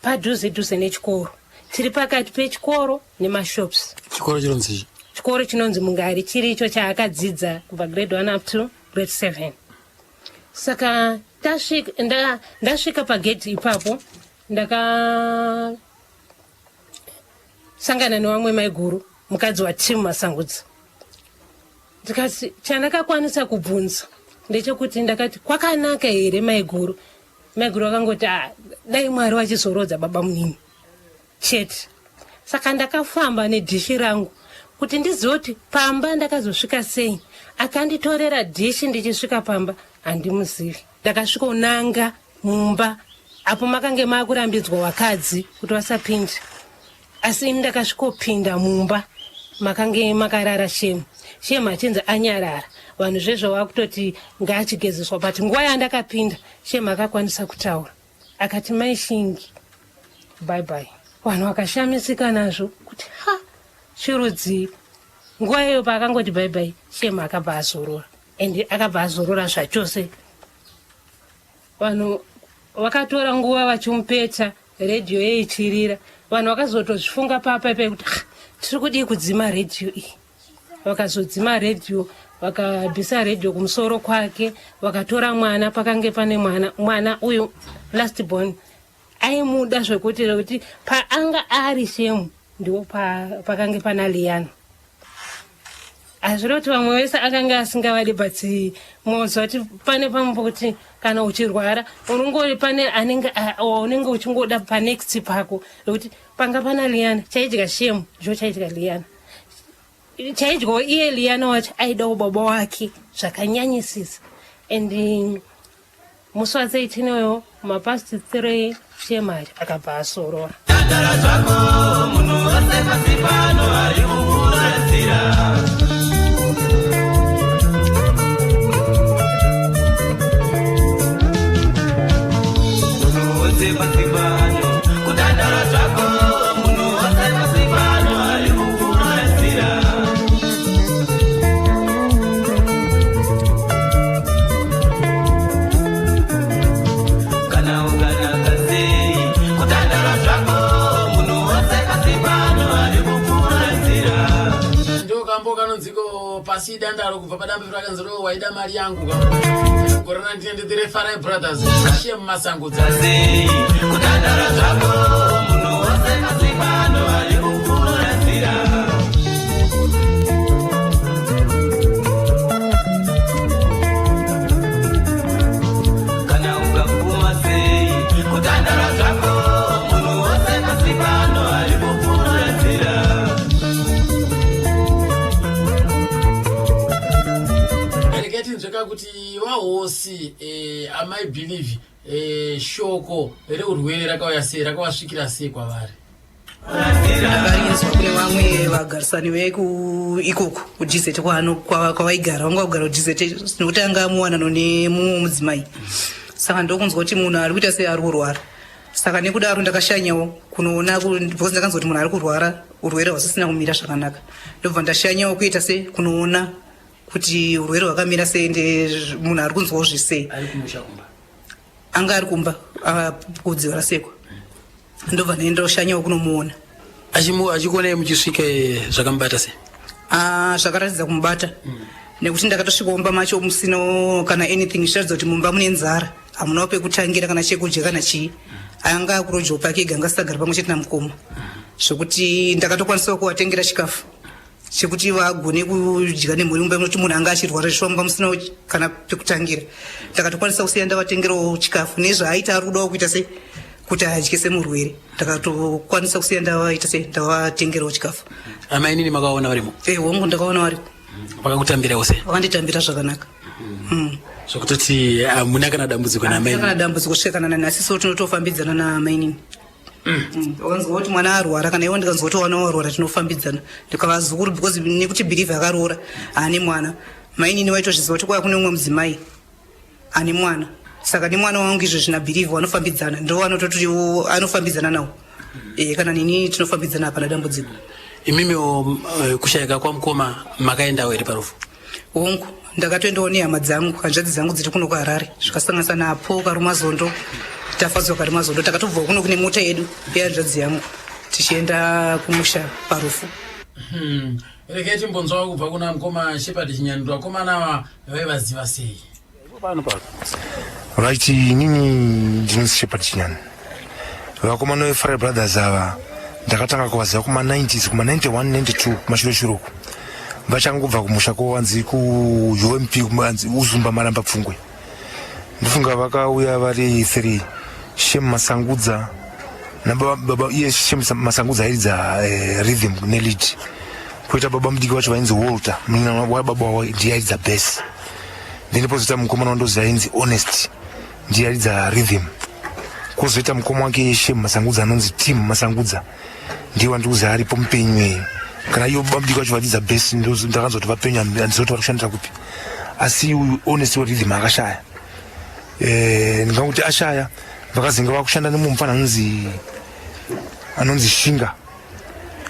padhuze dhuze nechikoro, tiri pakati pechikoro nemashops. Chikoro chinonzi? Chikoro chinonzi Mungari, chiri icho chaakadzidza kubva grade 1 up to grade 7. Saka tasvika, ndasvika pagedhi ipapo, ndakasangana nevamwe maiguru, mukadzi waTim Masangudza. Ndikati chandakakwanisa kubvunza ndechekuti, ndakati kwakanaka here maiguru? Maiguru vakangoti, ah, dai Mwari vachizorodza baba munini chete. Saka ndakafamba nedhishi rangu kuti ndizive kuti pamba ndakazosvika sei. Akanditorera dhishi ndichisvika pamba handimuzivi. Ndakasvikonanga mumba apo makange makurambidzwa vakadzi kuti vasapinde, asi ini ndakasvikopinda mumba makange makarara Shemu. Shemu achinzi anyarara, vanhu zvezvo vakutoti ngaachigezeswa, but nguva yandakapinda Shemu akakwanisa kutaura, akati mai Shingi, bye bye. Vanhu vakashamisika nazvo kuti ha, chirudzii? Nguva iyoyo paakangoti bye bye, Shemu akabva azorora, and akabva azorora zvachose. Vanhu vakatora nguva vachimupeta, redhiyo yeichirira. Vanhu vakazotozvifunga papa ipai kuti ah, tiri kudii kudzima redhiyo iyi? Vakazodzima redhiyo, vakabvisa redhiyo kumusoro kwake, vakatora mwana. Pakange pane mwana, mwana uyu last born aimuda zvekuti zvekuti paanga ari Shemu ndiwo pakange pana Liana. Hazviri kuti vamwe vese akanga asingavadi, but moziva kuti pane pamwe pokuti kana uchirwara unongori pane anenge unenge uchingoda panext pako, nekuti panga pana Liana chaidya Shemu, ndicho chaidya Liana, chaidyawo iye Liana wacho aidawo baba wake zvakanyanyisisa. And Musi wa 13 uyo mapast 3 Shema akabva asorora. Tandara zvako munhu wose pasi pano ari kukuradzira. Munhu wose pasi pano kutandara zvako munhu wose pasi pano ari kukuradzira. Kana ukanaka sei kutandara zvako munhu wose pasi pano ari kupfuura nzira. Ndo kambo kanonziko pasi idandaro kubva padambe rakanzi ro waida mari yangu ka gore 1993 Farai Brothers Shem Masangudza. Sei kutandara zvako munhu wose pasi pano ari kupfuura nzira. Kana ukapfuma sei kutandara zvako munhu wose pasi pano ari kupfuura nzira. Regai tinzweka kuti vahosi amai Believe shoko reurwere rakauya sei, rakavasvikira sei kwavari? Ndakarinzwa kune vamwe vagarisani veku ikoko kuDZ kwavaigara, vanga kugara kuDZ nekuti anga amuwanano nemumwe mudzimai. Saka ndokunzwa kuti munhu ari kuita sei ari kurwara. Saka nekudaro ndakashanyawo kunoona because ndakanzwa kuti munhu ari kurwara urwere hwasisina kumira zvakanaka. Ndobva ndashanyawo kuita sei kunoona kuti urwere hwakamira sei ende munhu ari kunzwawo zvisei. Ari kumusha kumba? Anga ari kumba kudziva rasekwa. Ndobva ndaendoshanyawo kunomuona. Achikuonai muchisvika zvakamubata sei? Zvakaratidza kumubata. Nekuti ndakatosvika mumba macho musina kana anything, zvichiratidza kuti mumba mune nzara, hamunawo pekutangira kana chekudya kana chii. Anga akurojawo pake ega, anga asisagari pamwe chete namukoma. Zvekuti ndakatokwanisawo kuvatengera chikafu chekuti vagone kudya nemhuri mumba, nekuti munhu anga achirwara zvishuwa mumba musina kana pekutangira. Ndakatokwanisa kusiya ndavatengerawo chikafu nezvaaita ari kudawo kuita sei kuti adye semurwere. Ndakatokwanisa kusiya ndavaita sei ndavatengerawo chikafu. Amainini makaona varimo? Hongu, ndakaona varimo. Vakakutambirawo sei? Vakanditambira zvakanaka. Zvekutoti hamuna kana dambudziko naamainini? Kana dambudziko kusvika kana nanhasi, so tinotofambidzana naamainini. Wakanzwa kuti mwana arwara, kana iwo ndikanzwa kuti wana warwara, tinofambidzana. Ndikavazukuru because nekuti Believe akaroora ane mwana, mainini vaitozviziva kuti kwaa kune umwe mudzimai ane mwana. Saka nemwana wangu izvo zvina Believe vanofambidzana, ndo vanototi anofambidzana nawo. Kana nini tinofambidzana, hapana dambudziko. Imimiwo kushayika kwamukoma makaendawo here parufu? Hongu, ndakatoendawo nehama dzangu, hanzvadzi dzangu dziri kuno kuHarare, zvikasanganisa napo Karumazondo, Tafadzwa Karumazondo. Takatobvawo kuno kune mota yedu yehanzvadzi yangu tichienda kumusha parufu. Regai timbonzwawo kubva kuna mukoma Shepard Chinyandura. Vakomana ava vaivaziva sei? Right, inini ndinonzi Shepard Chinyani. Vakomana veFry Brothers ava ndakatanga kuvaziva kuma 90s, kuma 91 92 kumashure shure uku, vachangobva kumusha kwanzi kuUMP kumanzi Uzumba Maramba Pfungwe. Ndifunga vakauya vari 3, Shem Masangudza nababa baba iye Shem Masangudza airidza rhythm nelead, koita baba mudiki wacho vainzi Walter, munin'ina wababa wavo ndiye airidza bass. Then pozoita mukomana wandoziva ainzi Honest, ndiye airidza rhythm. Kwozoita mukoma wake Shem Masangudza anonzi Tim Masangudza, ndiye wandikuziva aripo mupenyu iyeyo. Kana iyo baba mudiki wacho varidza bass, ndakanzwa kuti vapenyu, handizivi kuti vari kushandira kupi, asi uyu Honest werhythm akashaya. Ndingangokuti ashaya, vakazenga vakushanda nemumwe mufana anonzi Shinga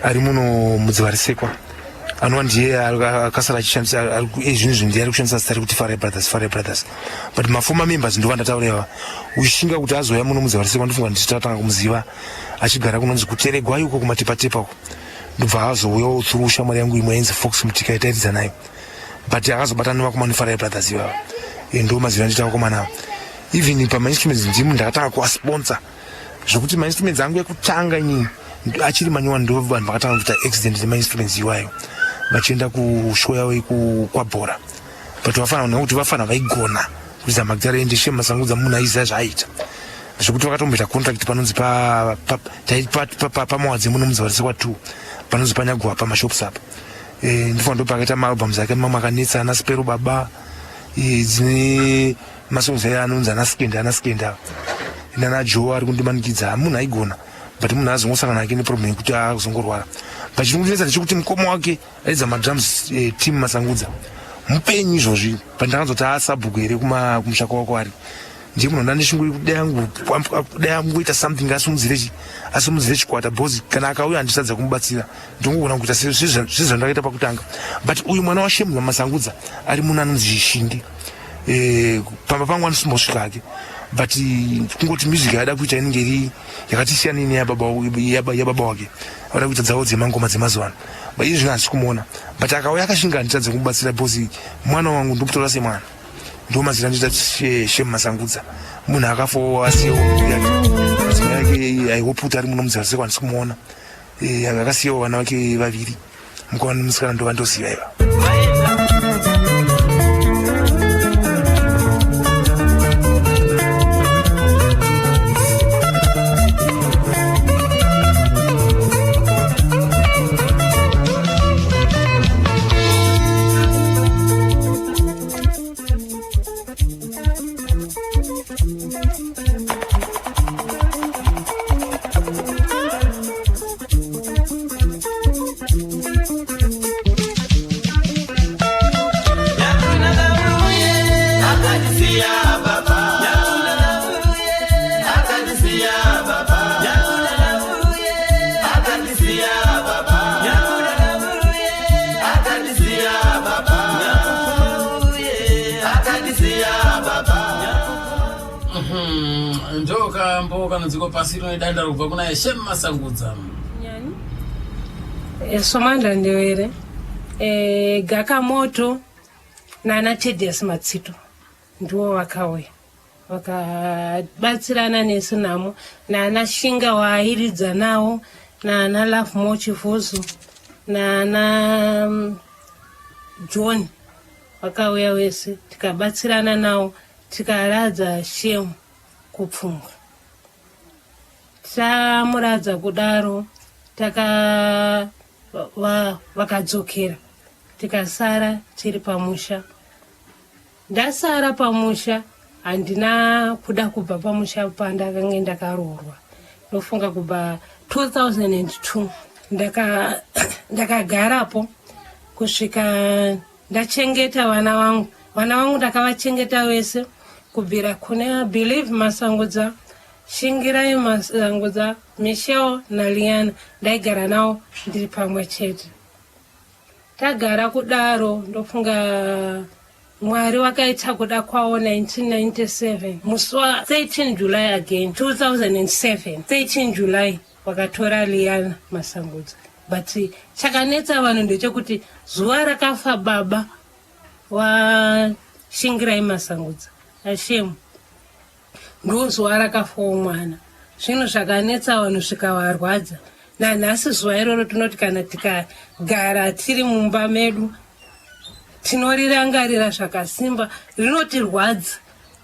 ari muno mudziva risekwa, anova ndiye akasara achishandisa zvinhu izvi, ndiye ari kushandisa zita rekuti Farai Brothers, Farai Brothers. But maformer members ndova ndataura ava. Ushinga kuti azouya muno mudziva risekwa, ndofunga ndichitatanga kumuziva achigara kunonzi kuTeregwai uko kuMatepatepa uko, ndobva azouyawo through shamwari yangu imwe yainzi Fox Mutika yatairidza nayo, but akazobatana nevakomana Farai Brothers ivava. Ndo maziva ndiita vakomana ava. Even pamainstruments ndimu ndakatanga kuvasponsor, zvekuti mainstruments angu ekutanga inini achiri manyowani, ndo vanhu vakatanga kuita accident nemainstruments iwayo vachienda kushow yavo kwabhora. But vafana, nekuti vafana vaigona kuridza magitare, ende Shem Masangudza munhu aiziva zvaaita, zvekuti vakatomboita contract panonzi paMawadze muno mudziva risekwa 2, panonzi paNyaguwa pamashops apa. Ndifana ndo pakaita maalbums ake mamwe akanetsa ana Spero Baba, dzine Masongs aya anonzi ana Skende, ana Skende ava nana Joe ari kundimanikidza, munhu aigona, but munhu azongosangana ake neproblem yekuti azongorwara. But chiri kundinetsa ndechekuti mukoma wake aidza madrums, team Masangudza, mupenyu izvozvi, but ndakanzoti asabhuku here kumusha kwako ari ndiye munhu ndandishinguri kudai angoita something asimudzire chikwata, because kana akauya handisadza kumubatsira, ndongogona kuita sezvandakaita pakutanga. But uyu mwana waShemu Masangudza ari munhu anonzi Shingi, pamba pangu andisimbosvika hake, but kungoti music yaada kuita inenge iri yakati siyanei neyababa wake. Vada kuita dzavo dzemangoma dzemazuva ano, but izvi zvino handisi kumuona, but akauya akashinga handitadze kumubatsira, because mwana wangu ndomutora semwana. Ndo mazita ndita Shemu Masangudza, munhu akafawo asiyewo mhuri yake, mudzimai yake. I hope kuti ari muno mudzivaseko, handisi kumuona. Akasiyawo vana vake vaviri, mukomana nemusikana, ndova ndoziva iva. Ndokambo kanonzikwa pasi rino nedanda kubva kuna Shem Masangudza. Somandla Ndewere, Gakamoto nana Tedious Matsito ndiwo vakauya vakabatsirana nesu namo, nana Shinga waairidza nawo, nana Love Mochifuzu, nana John, vakauya wese tikabatsirana nawo, tikaradza Shemu kupfungwa. Tamuradza kudaro, taka vakadzokera, tikasara tiri pamusha. Ndasara pamusha, handina kuda kubva pamusha pandakange ndakaroorwa. Ndofunga kubva 2002 ndakagarapo kusvika ndachengeta vana vangu. Vana vangu ndakavachengeta vese, kubvira kuna Believe Masangudza, Shingirai Masangudza, Michelle naLiana, ndaigara navo ndiri pamwe chete. Tagara kudaro, ndofunga Mwari wakaita kuda kwavo 1997 musi wa 13 July, again 2007 13 July, vakatora Liana Masangudza. But chakanetsa vanhu ndechekuti zuva rakafa baba waShingirai Masangudza, aShemu, ndo zuva rakafawo mwana. Zvinhu zvakanetsa vanhu zvikavarwadza. Nanhasi zuva iroro tinoti kana tikagara tiri mumba medu tinorirangarira zvakasimba, rinotirwadza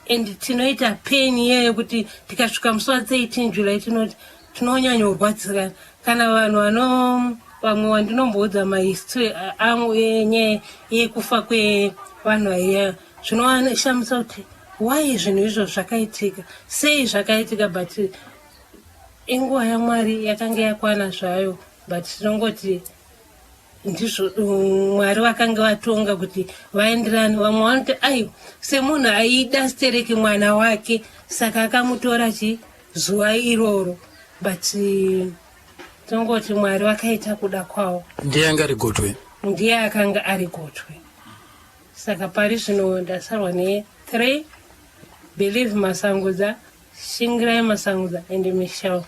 and tinoita pain iyeyo yekuti tikasvika musi wa13 July tinoti tinonyanyorwadzikana. Kana vanhu vano vamwe wandinomboudza mahistory angu enyaya yekufa kwevanhu vaiya, zvinovashamisa kuti why zvinhu izvo zvakaitika, sei zvakaitika, but inguva yaMwari yakanga yakwana zvayo. But tinongoti ndizvo Mwari vakanga vatonga kuti vaenderane. Vamwe vanoti aiwa, semunhu aida stereki mwana wake, saka akamutora chi zuva iroro, but tongoti Mwari vakaita kuda kwavo. Ndiye anga ari gotwe. Ndiye akanga ari gotwe. Saka pari zvino ndasarwa ne3: Believe Masangudza, Shingirai Masangudza and Michelle.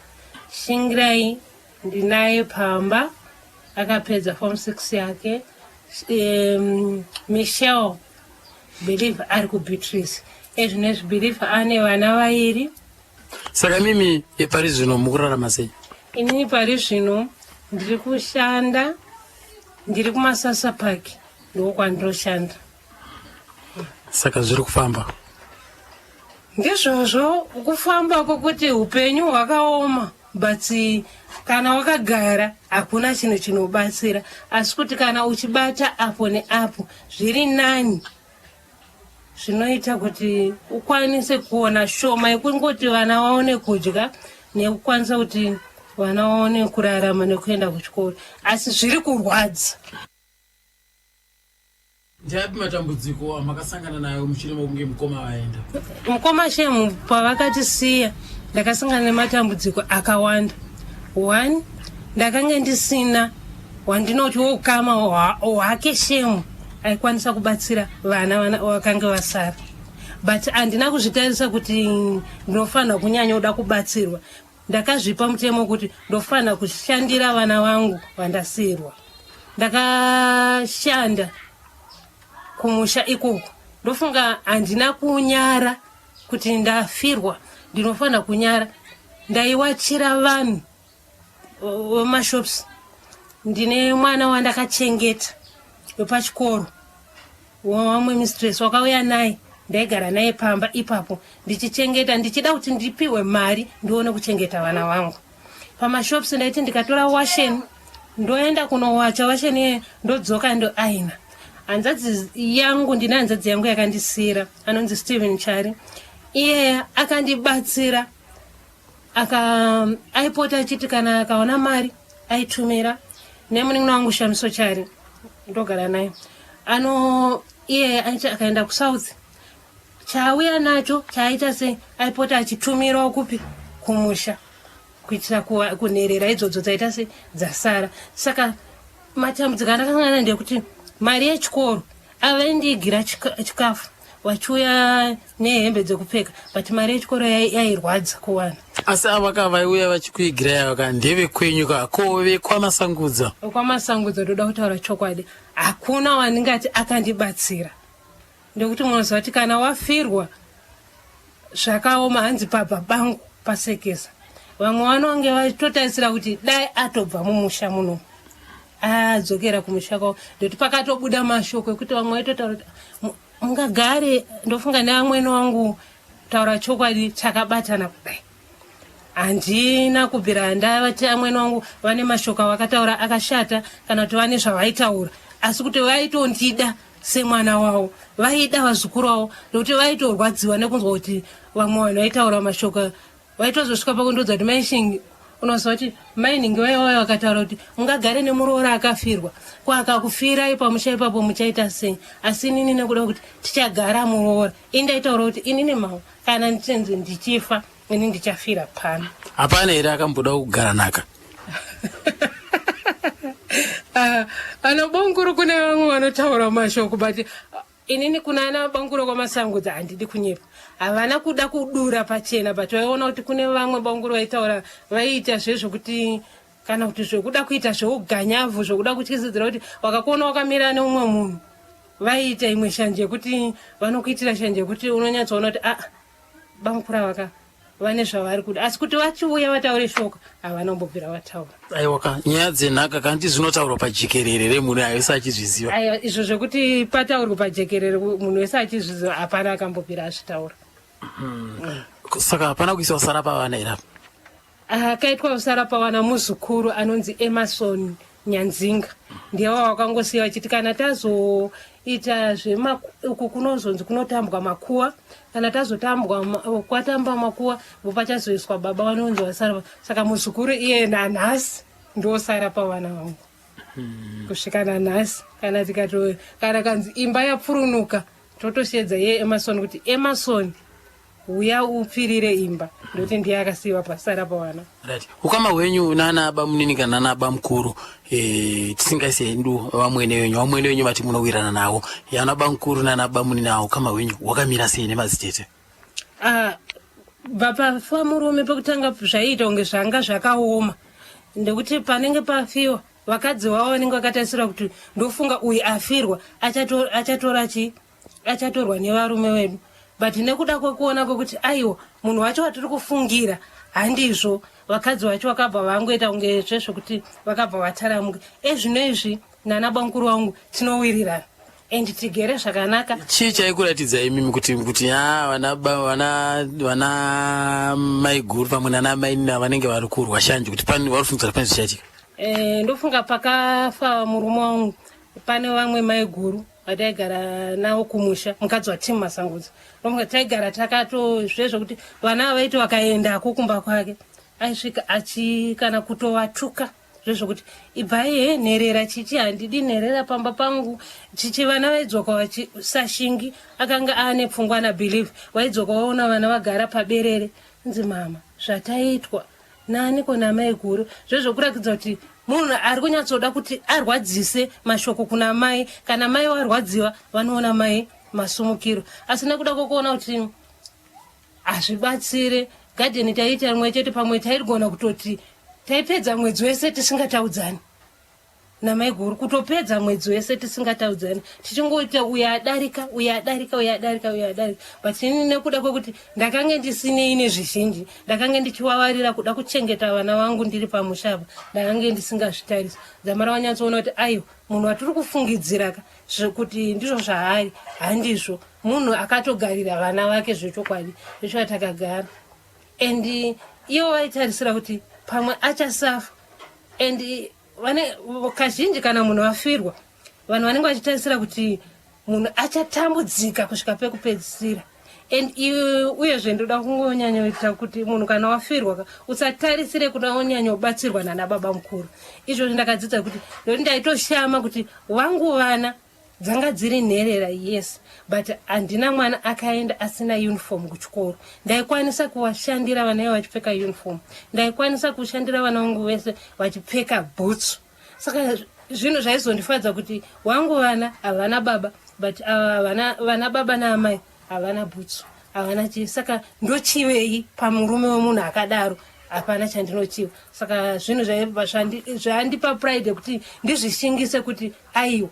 Shingirai ndinaye pamba, akapedza form 6 yake. Michelle, Believe ari kuBeatrice ezvinezvi. Believe ane vana vairi. Saka mimi pari zvino mukurarama sei? Inini pari zvino ndiri kushanda, ndiri kuMasasa Park, ndiko kwandinoshanda. Saka zviri kufamba? Ndizvozvo, kufamba kwokuti upenyu hwakaoma, but kana wakagara hakuna chinhu chinobatsira, asi kuti kana uchibata apo neapo zviri nani. Zvinoita kuti ukwanise kuona shoma yekungoti vana vaone kudya nekukwanisa kuti vana vaone kurarama nekuenda kuchikoro, asi zviri kurwadza. Ndeapi matambudziko amakasangana nayo mushure mekunge mukoma vaenda? Mukoma Shemu pavakatisiya ndakasangana nematambudziko akawanda. One, ndakange ndisina wandinoti woukama hwake Shemu aikwanisa kubatsira vana vakange vasara, but handina kuzvitarisa kuti ndinofanira kunyanya kuda kubatsirwa. Ndakazvipa mutemo kuti ndofanira kushandira vana vangu vandasiirwa. Ndakashanda kumusha ikoko, ndofunga handina kunyara kuti ndafirwa, ndinofanira kunyara. Ndaiwachira vanhu vemashops, ndine mwana wandakachengeta wepachikoro wamwe mistress wakauya naye, ndaigara naye pamba ipapo ndichichengeta, ndichida kuti ndipiwe mari ndione kuchengeta vana vangu. Pamashops ndaiti ndikatora washeni ndoenda kunowacha washeni iye, ndodzoka ndoaina. Hanzadzi yangu, ndine hanzadzi yangu yakandisiira anonzi Steven Chari, iye akandibatsira aka aipota achiti kana akaona mari aitumira nemunin'ina wangu Shamiso Chari, ndogara naye ano. Iye akaenda kuSouth, chaauya nacho chaaita sei, aipota achitumirawo kupi kumusha kuitira kunherera idzodzo dzaita sei dzasara. Saka matambudziko andakasangana ndekuti mari yechikoro avaindiigira chikafu vachiuya nehembe dzekupfeka, but mari yechikoro yairwadza kuwana. Asi ava ka vaiuya vachikuigirai ava ka ndevekwenyu ka, ko vekwaMasangudza? VekwaMasangudza, ndoda kutaura chokwadi, hakuna wandingati akandibatsira, nekuti munoziva kuti kana wafirwa zvakaoma, hanzi pabva bangu pasekesa. Vamwe vanonge vachitotarisira kuti dai atobva mumusha muno adzokera kumusha kwavo, nekuti pakatobuda mashoko ekuti vamwe vaitotaura kuti mungagare. Ndofunga neamwene wangu, taura chokwadi, takabatana kudai, handina kubvira ndavati amwene wangu vane mashoko avakataura akashata kana kuti vane zvavaitaura, asi kuti vaitondida semwana wavo, vaida vazukuru vavo, nekuti vaitorwadziwa nekunzwa kuti vamwe vanhu vaitaura mashoko. Vaitozosvika pakundiudza kuti maishingi, unoziva kuti mainingi vaiva vakataura kuti mungagare nemuroora akafirwa, ko akakufirai pamusha ipapo muchaita sei? Asi inini nekuda kuti tichagara muroora, ini ndaitaura kuti inini mama kana ndichinzi ndichifa, ini ndichafira pano. Hapana here akamboda kugara nhaka? Ah, ana bonguru, kune vamwe vanotaura mashoko, but inini kuna ana banguro kwaMasangudza handidi kunyepa, havana kuda kudura pachena, but vaiona kuti kune vamwe banguro vaitaura, vaiita zvezvokuti kana kuti zvekuda kuita zveuganyavhu, zvekuda kutyisidzira kuti wakakuona wakamira neumwe munhu, vaiita imwe shanje yekuti vanokuitira shanje yekuti unonyatsoona kuti aa bamukura vaka vane zvavari kuda, asi kuti vachiuya vataure shoko havana kumbobvira vataura. Aiwa ka, nyaya dzenhaka kanti zvinotaurwa pajekerere remunhu ayo wese achizviziva? Aiwa, izvo zvekuti pataurwe pajekerere munhu wese achizviziva, hapana akambobvira azvitaura. Saka hapana kuiswa sara pavana here apa? Akaitwa usara pawana muzukuru anonzi Emerson Nyanzinga, ndiye wakangosiya vachiti kana tazoita zvema uku kunozonzi kunotambwa makuwa, kana tazotambwa kwatamba makuwa vopachazoiswa baba vanonzi vasara. Saka muzukuru iye nanhasi ndosara pavana vangu kusvika nanhasi. Kana tikato kana kanzi imba yapfurunuka, totosheedza iye Emerson kuti Emerson uya upfirire imba, ndokuti ndiye akasiyiwa pasara pavana. Right. Ukama hwenyu nana bamunini kana nana bamukuru, tisingaise hedu vamwene venyu, vamwene venyu vati munowirana navo, yana bamukuru nana bamunini avo, ukama hwenyu hwakamira sei nemadzitete? Ah, bva pafa murume pekutanga zvaiita kunge zvanga zvakaoma, ndekuti panenge pafiwa vakadzi vavo vanenge vakatarisira kuti ndofunga uyu afirwa achatora chii, achatorwa nevarume vedu, but nekuda kwekuona kwekuti aiwa munhu wacho watiri kufungira handizvo, vakadzi vacho vakabva vangoita kunge zvezvekuti vakabva vataramuka. Ezvino izvi nana bamukuru vangu tinowirirana and tigere zvakanaka. Chii chaikuratidza imimi kuti ah, vana vana maiguru pamwe nana mainini vanenge vari kurwa shanje, kuti pane vari kufungidzira pane zvichaitika? Ndofunga pakafa murume wangu pane vamwe maiguru. vataigara navo kumusha, mukadzi waTim Masangudza. Ndofunga taigara takato zvezvokuti vana ava vaiti vakaendako kumba kwake aisvika achi kana kutovatuka zvezvokuti ibvai he nherera chichi handidi nherera pamba pangu chichi. Vana vaidzoka vachisashingi akanga aane pfungwa na Believe vaidzoka vaona vana vagara paberere nzi mama zvataitwa Naaniko namai guru zvezvokurakidza kuti munhu ari kunyatsoda kuti arwadzise mashoko kuna mai. Kana mai varwadziwa vanoona mai masumukiro, asi nekuda kwekuona kuti hazvibatsire gadheni taiita rimwe chete pamwe taigona kutoti taipedza mwedzi wese tisingataudzani namaiguru, kutopedza mwedzi wese tisingataudzani, tichingoita uyo adarika, uyo adarika, uyo adarika, uyo adarika. But ini nekuda kwekuti ndakange ndisinei nezvizhinji, ndakange ndichiwavarira kuda kuchengeta vana vangu ndiri pamusha apa, ndakange ndisingazvitarisi dzamara wanyatsoona kuti aiwa, munhu watiri kufungidzira ka zvekuti ndizvo zvaari handizvo, munhu akatogarira vana vake zvechokwadi zvechoa takagara. And ivo vaitarisira kuti pamwe achasafa and vane kazhinji kana munhu afirwa vanhu vanenge vachitarisira kuti munhu achatambudzika kusvika pekupedzisira. And uyezve ndoda kungonyanyoita kuti munhu kana wafirwa usatarisire kuda unyanyobatsirwa nana baba mukuru. Izvozvo ndakadzidza kuti ndokuti ndaitoshama kuti vangu vana dzanga dziri nherera, yes, but handina mwana akaenda asina uniform kuchikoro. Ndaikwanisa kuvashandira vana ivo vachipfeka uniform, ndaikwanisa kushandira vana vangu vese vachipfeka bhutsu. Saka zvinhu zvaizondifadza kuti wangu vana havana baba, but ava vana, vana baba naamai havana bhutsu, havana chii. Saka ndochivei pamurume wemunhu akadaro? Hapana chandinochiva. Saka zvinhu zvandipa pride yekuti ndizvishingise kuti aiwa,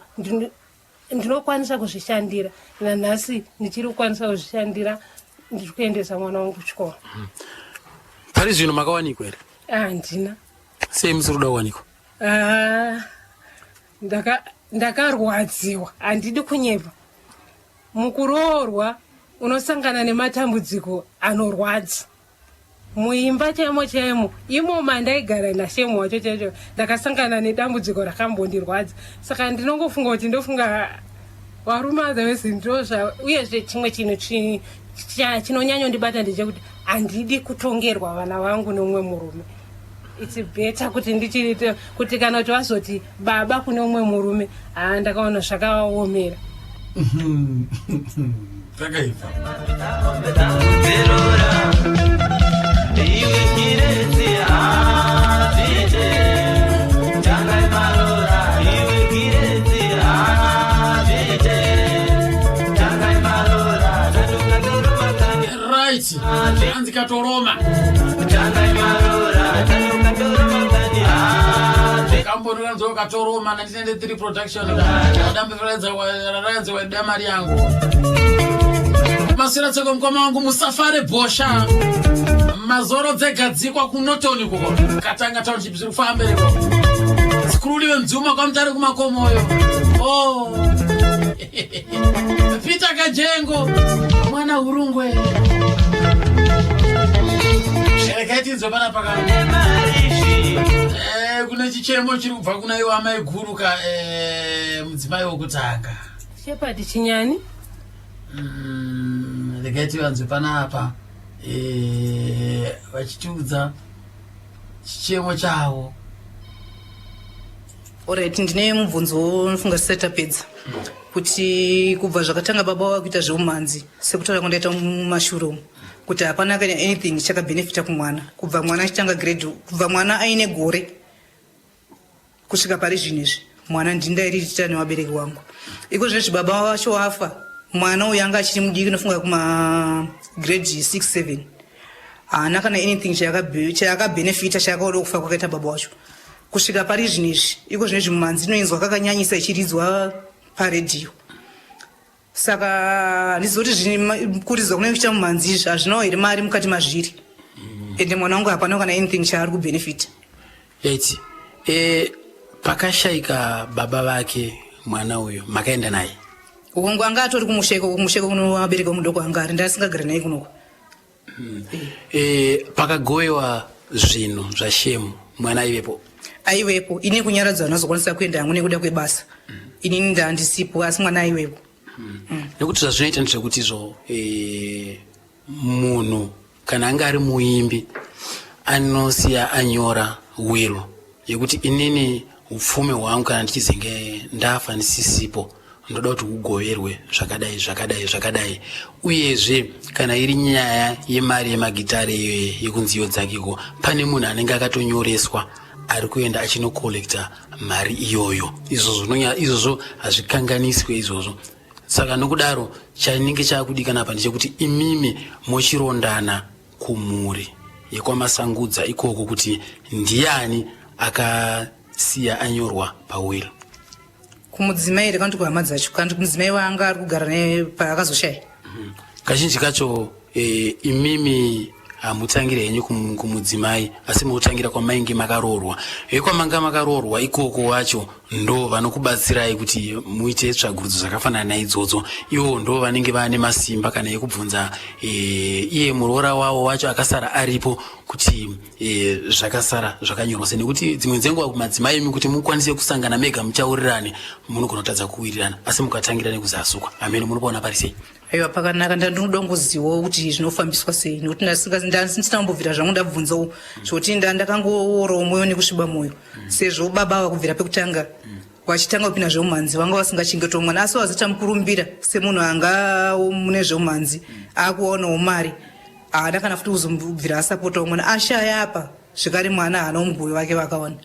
ndinokwanisa kuzvishandira. Nanhasi ndichiri kukwanisa kuzvishandira, ndiri kuendesa mwana wangu kuchikoro. Pari zvino makawanikwa here? Handina. Sei musiri kuda kuwanikwa? Ah, ndakarwadziwa, handidi kunyepa. Mukuroorwa unosangana nematambudziko anorwadza muimba chaimo chaimo. Imo mandaigara naShemu wacho chaicho ndakasangana nedambudziko rakambondirwadza. Saka ndinongofunga kuti ndofunga varume otherwise ndozva. Uyezve chimwe chinhu chinonyanyondibata ndechekuti handidi kutongerwa vana vangu neumwe murume. It's better kuti ndichiite kuti kana kuti vazoti baba kune umwe murume, haa, ndakaona zvakavaomera. Takaipa. Iwe Kirezi hazvite, tangai marora. Iwe Kirezi hazvite, tangai marora. Tatukatoroma kani. Right, hanzi katoroma. Tangai marora, tatukatoroma kani hazvite. Kambonoranzo katoroma 1993 production dambeferedza waida mari yangu. Maswera tseko mukoma wangu, musafare bhosha mazoro dzegadzikwa kunotoni kuko Katanga township zviri kufamba iko sikuruli wenzuma kwamutare kumakomoyo. Oh, Peter Kajengo mwana Hurungwe, regai tinzwe panapa ka. Kune chichemo chiri kubva kuna iwo amai guru ka, mudzimai wokutanga. Shepard Chinyani. Regai tivanzwe panapa vachitiudza chichemo chavo. Alright, ndine mubvunzo unofunga tisati tapedza kuti kubva zvakatanga baba wava kuita zveumhanzi, sekutaura kwandaita mumashure umu kuti hapana kana anything chakabhenefita kumwana kubva mwana achitanga grade, kubva mwana aine gore kusvika pari zvino izvi mwana ndindairiritira nevabereki wangu. Iko zvinezvi baba vacho wafa, mwana uyu anga achiri mudiki, nofunga kuma grade 6 7, haana kana anything chaakabhenefita chaakaoda kufa kwakaita baba wacho kusvika pari zvino izvi. Iko zvino izvi mumhanzi inoinzwa kakanyanyisa ichiridzwa paredhiyo, saka handizivi kuti kuridzwa kunenge kuchiita mumhanzi izvi hazvinawo here mari mukati mazviri. Ende mwana wangu hapana kana anything chaari kubhenefita. Eti pakashaika baba vake mwana uyu makaenda naye? Ukongo anga atori kumusheko, kumusheko kuno vabereki vamudoko anga ari, ndasingagari naye kunoko. Pakagowewa zvinhu zvaShemu mwana aivepo? Aivepo. Ine kunyaradza vanazokwanisa kuenda hangu nekuda kwebasa. Inini ndandisipo, asi mwana aiwepo. Nekuti zvazvinoita ndezvekuti izvo munhu kana anga ari muimbi anosiya anyora will yekuti inini upfumi hwangu kana ndichizenge ndafa ndisisipo, ndoda kuti hugoverwe zvakadai, zvakadai, zvakadai. Uyezve kana iri nyaya yemari yemagitare iyoyo yekunziyo dzakeko, pane munhu anenge akatonyoreswa ari kuenda achinokolekta mari iyoyo. Izvozvo izvozvo hazvikanganiswe izvozvo. Saka nokudaro chainenge chaakudikana apa ndechekuti imimi mochirondana kumhuri yekwaMasangudza ikoko kuti ndiani akasiya anyorwa pawill. Kumudzimai here, kana kuti kuhama dzacho, kana kuti kumudzimai waanga ari kugara naye paakazoshaya? Kazhinji kacho imimi hamutangiri henyu kumudzimai, asi munotangira kwamainge makaroorwa. Vekwamanga makaroorwa ikoko wacho ndo vanokubatsirai kuti muite tsvagurudzo dzakafanana naidzodzo. Ivo ndo vanenge vaane masimba kana ekubvunza iye muroora wavo wacho akasara aripo kuti zvakasara zvakanyorwa sei, nekuti dzimwe dzenguva madzimai imi kuti mukwanise kusangana mega muchaurirane, munogona kutadza kuwirirana, asi mukatangira nekuzasukwa hameno munopaona pari sei. Aiwa, pakanaka. Ndandinoda kungozivawo kuti zvinofambiswa sei, nekuti ndasina kumbobvira zvangu ndabvunzawo, zvokuti ndakangoorawo mwoyo nekusviba mwoyo, sezvo baba ava kubvira pekutanga vachitanga kupinda zvemumhanzi vanga vasingachengetawo mwana, asi vazoita mukurumbira semunhu anga mune zvemumhanzi akuwanawo mari, haana kana futi kuzobvira asapotawo mwana. Ashaya apa zvekare, mwana haana mugove wake vakawana.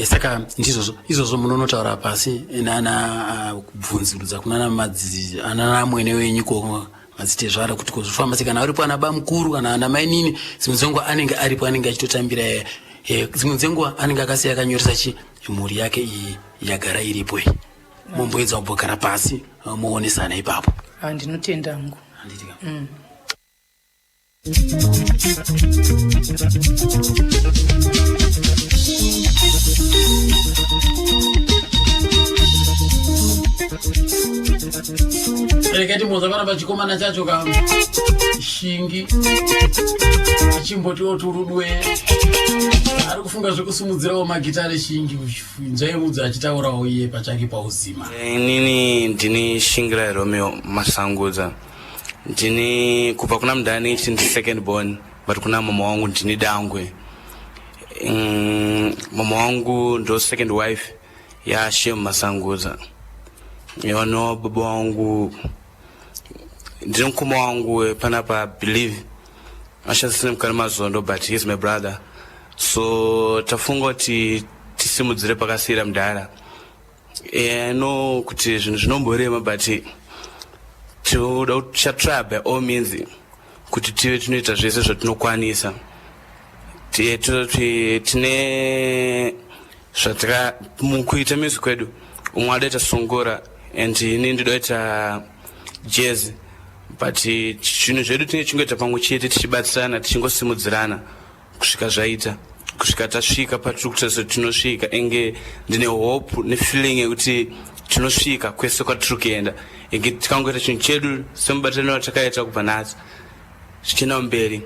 Saka ndizvozvo izvozvo munonotaura pasi nana kubvunzurudza kunana madzi anana mwene wenyu ko madzitezvara kuti kozvofamba sei, kana aripo ana bamukuru kana ana mainini. Dzimwe dzenguva anenge aripo, anenge achitotambira dzimwe dzenguva anenge akasiya akanyoresa chi mhuri yake iyi yagara iripo iyi. Momboedza kumbogara pasi moonesana ipapo. Ah, ndinotenda hangu. Handiti ka? Regai timbonzwa panapa chikomana chacho ka Shingi achimboti oturudwe ari kufunga zvekusumudzirawo magitare. Shingi, nzvaimudzi achitaurawo iye pachake pauzima. Inini ndini Shingirai Romeo Masangudza. Ndini kubva kuna mudhani ichi ndi second born, but kuna mama wangu ndini dangwe. Mama wangu ndo second wife yaShem Masangudza. Yano baba wangu ndini mukoma wangu panapa Believe ashandisine mukari mazondo, but he's my brother. So tafunga kuti tisimudzire pakasiyira mudhara. I know kuti zvinhu zvinomborema, but tinoda tichatry by all means kuti tive tinoita zvese zvatinokwanisa. Tine zvataka mukuita music kwedu. Umwe adaita sungura and ini ndidoita jazz, but zvinhu zvedu tinenge tichingoita pamwe chete, tichibatsirana, tichingosimudzirana kusvika zvaita, kusvika tasvika patiri kutarisa kuti tinosvika. Enge ndine hope nefeeling yekuti tinosvika kwese kwatiri kuenda, enge tikangoita chinhu chedu semubataniro watakaita kubva nhasi zvichienda mberi.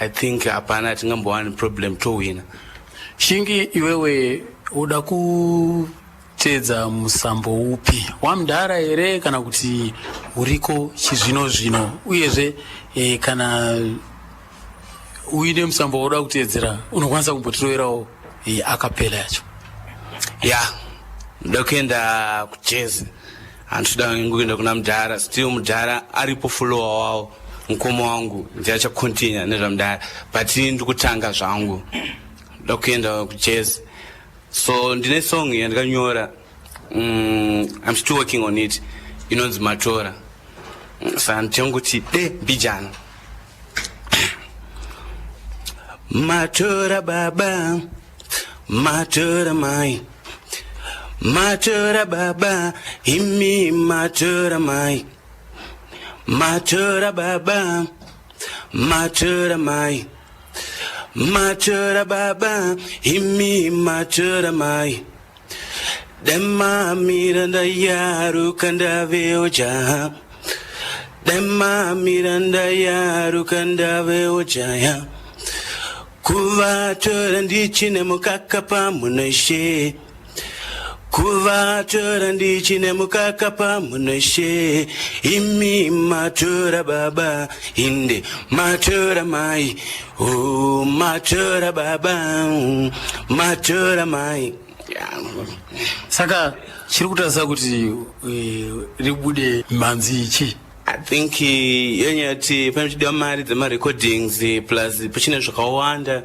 I think hapana hatingambowani problem, towina. Shingi, iwewe uda kuteedza musambo upi, wamudhara here kana kuti uriko chizvino zvino? Uyezve kana uine musambo wauda kuteedzera, unokwanisa kumbotiroverawo acapella yacho? Ya, ndoda kuenda kujazz. Handitoda kuenda kuna mudhara. Still mudhara aripo, follower wavo mukoma wangu ndiye achacontinue nezvamudhara, but ini ndikutanga zvangu, ndoda kuenda kujazz. So ndine song yandikanyora, I'm still working on it, inonzi Matora. Saka ndichanguti de mbijana. Matora baba, matora mai, matora baba, imi matora mai, matora baba, matora mai, matora baba, imi matora mai. Demamira ndayaruka ndaveojaha, demamira ndayaruka ndaveojaya, kuvatora ndichine mukaka pamuno ishe. Kuvatora ndichine mukaka pamunoshe, imi matora baba, inde matora mai, oh, matora baba, matora mai. Yeah. Saka chiri kutarisa kuti ribude mhanzi ichi? I think yanyaya kuti pane chidiwa mari dzemarecordings, plus pachine zvakawanda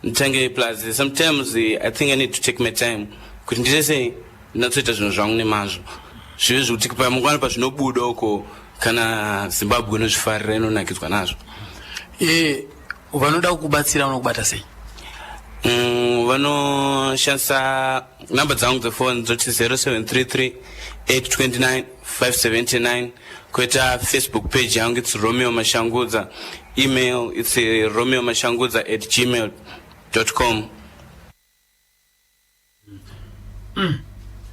nditange, plus sometimes I think I need to take my time kuti ndiite sei, ndinatsoita zvinhu zvangu nemazvo, zvive zvekuti pamangwana pazvinobuda uko, kana Zimbabwe inozvifarira, inonakidzwa nazvo. Vanoda kukubatsira vanokubata sei? Vanoshandisa namba dzangu dzefoni dzoti 0733 829 579, koita Facebook page yangu, it's Romeo Mashangudza, email it's romeomashangudza@gmail.com.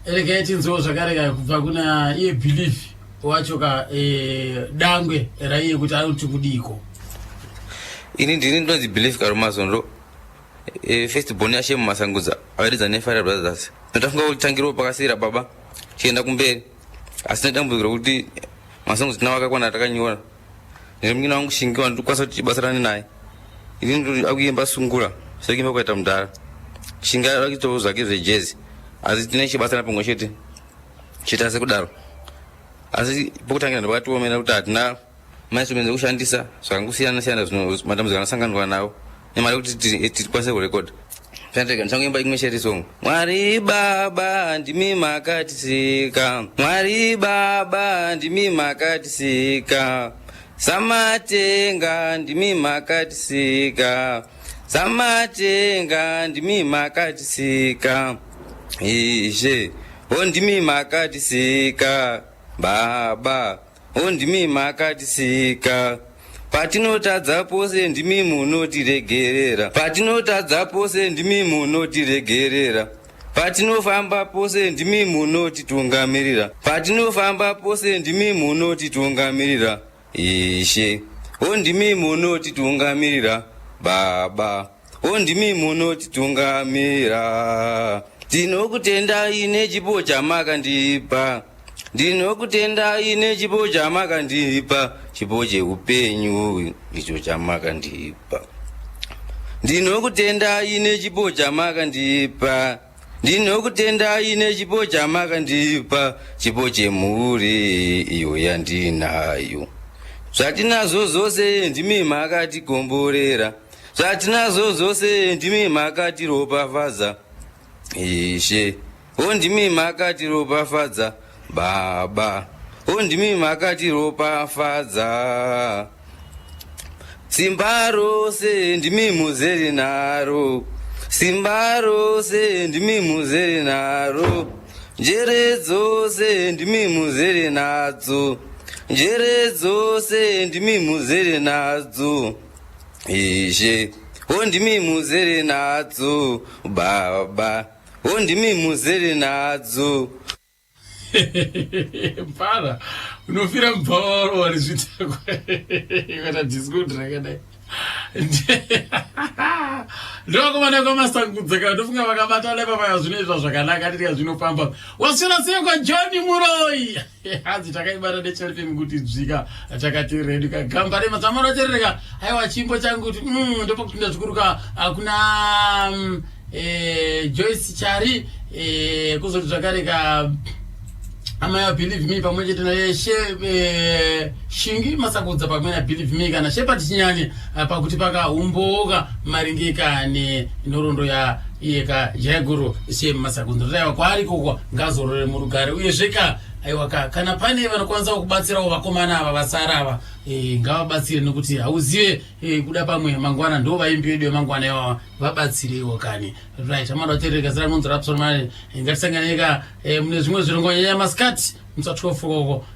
Regai tinzwewo zvakare ka kubva kuna iye Belief wacho ka, dangwe raiye, kuti anoti kudiko. Ini ndini ndinonzi Belief Karumazondo, first born yaShemu Masangudza, avaridza neFire Brothers. Ndafunga kutangirawo pakasiyira baba, chienda kumberi, asi nedambudziko rekuti masongs tina vakakwana takanyora. Ndine munyina wangu Shingi wandikwanisa kuti tibatsirane naye. Ini ndiri akuimba sungura sekuimba kwaita mudhara. Shingi akuitawo zvake zvejazz, asi tine chibatsirana pamwe chete chiita sekudaro. Asi pokutangira ndopakatiomera kuti hatina mainstruments ekushandisa zvakangosiyana siyana, matambudziko anosanganwa nawo nemari yekuti tikwanise kurekodha. Chandega ndichangoimba imwe chete song. Mwari Baba, ndimi makatisika. Mwari Baba, ndimi makatisika. Samatenga, ndimi makatisika. Samatenga, ndimi makatisika. Ishe, o ndimi makatisika. Baba, o ndimi makatisika. Patinotadza pose ndimi munotiregerera. Patinotadza pose ndimi munotiregerera. Patinofamba pose ndimi munotitungamirira. Patinofamba pose ndimi munotitungamirira. Ishe, o ndimi munotitungamirira. Baba, o ndimi munotitungamira. Tinokutendai nechipo chamakandipa. Ndinokutendai nechipo chamakandipa, chipo cheupenyu icho chamakandipa. Ndinokutendai nechipo chamakandipa. Ndinokutendai nechipo chamakandipa, chipo chemhuri iyo yandinayo. Zvatinazvo zvose ndimi makatikomborera. Zvatinazvo zvose ndimi makatiropafadza. Ishe, o ndimi makatiropafadza. Baba, o ndimi makatiropafadza. Simba rose ndimi muzere naro. Simba rose ndimi muzere naro. Njere dzose ndimi muzere nadzo. Njere dzose ndimi muzere nadzo. Ishe, o ndimi muzere nadzo. Baba, o ndimi muzere nadzo. Mpara unofira mubvawaro warizvitakwa kana disco rakadai. Ndovakomana kwaMasangudza ka, ndofunga vakabatana ipapaya zvinoizva zvakanaka titika zvinofamba. Waswera sei kwaJohn Muroi? Hanzi takaibata nechelfem kuti dzvika takati redu kagamba rematsamanocherereka. Aiwa, chimbo changu kuti ndopakutunda zvikuru ka kuna Joyce Chari, kuzoti zvakare ka amai Believe Me pamwe chete naye Shingi Masakudza pamwe naBelieve Me kana Shepard Chinyani, pakuti pakahumboka maringe kane nhoroondo ya iyeka Jaiguru Shem Masakudza. Taiwa kwaari kokwa, ngazorore murugare. Uyezve ka, aiwa ka, kana pane vanokwanisa kubatsirawo vakomana ava vasara ava, ngavabatsire, nekuti hauzive kuda pamwe mangwana ndo vaimbi vedu vemangwana ivava, vabatsireiwo kani. Right, amada kuteerereka zira rinonzi Rapson Mane. Ngatisanganeka mune zvimwe zvirongo nyanya masikati musi wa 12 koko,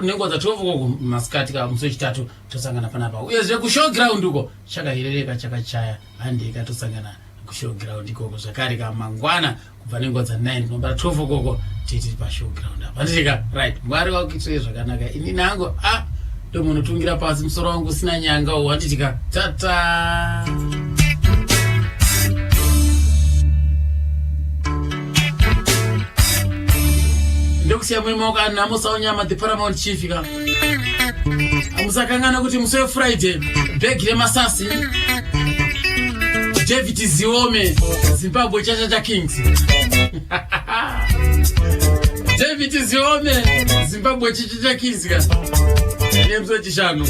nenguva dza 12 koko masikati ka musi wechitatu tosangana panapa. Uyezve kushowground uko chakahirereka chakachaya handika, tosangana kushowground ikoko zvakare ka mangwana kubva nenguva dza 9 kunombara 12 koko tiri pashowground apa, handitika? Right, Mwari wakuitirei zvakanaka. Ini nangu a ndomunotungira pasi musoro wangu usina nyanga uhu, handitika? Tata. Ndokusiya muri maoko anhamo Saunyama the Paramount Chief ka. Musakangana kuti musi weFriday bhegi remasasi David Ziome Zimbabwe Chacha cha Kings. David Ziome Zimbabwe Chacha cha Kings ka. Nemusi wechishanu.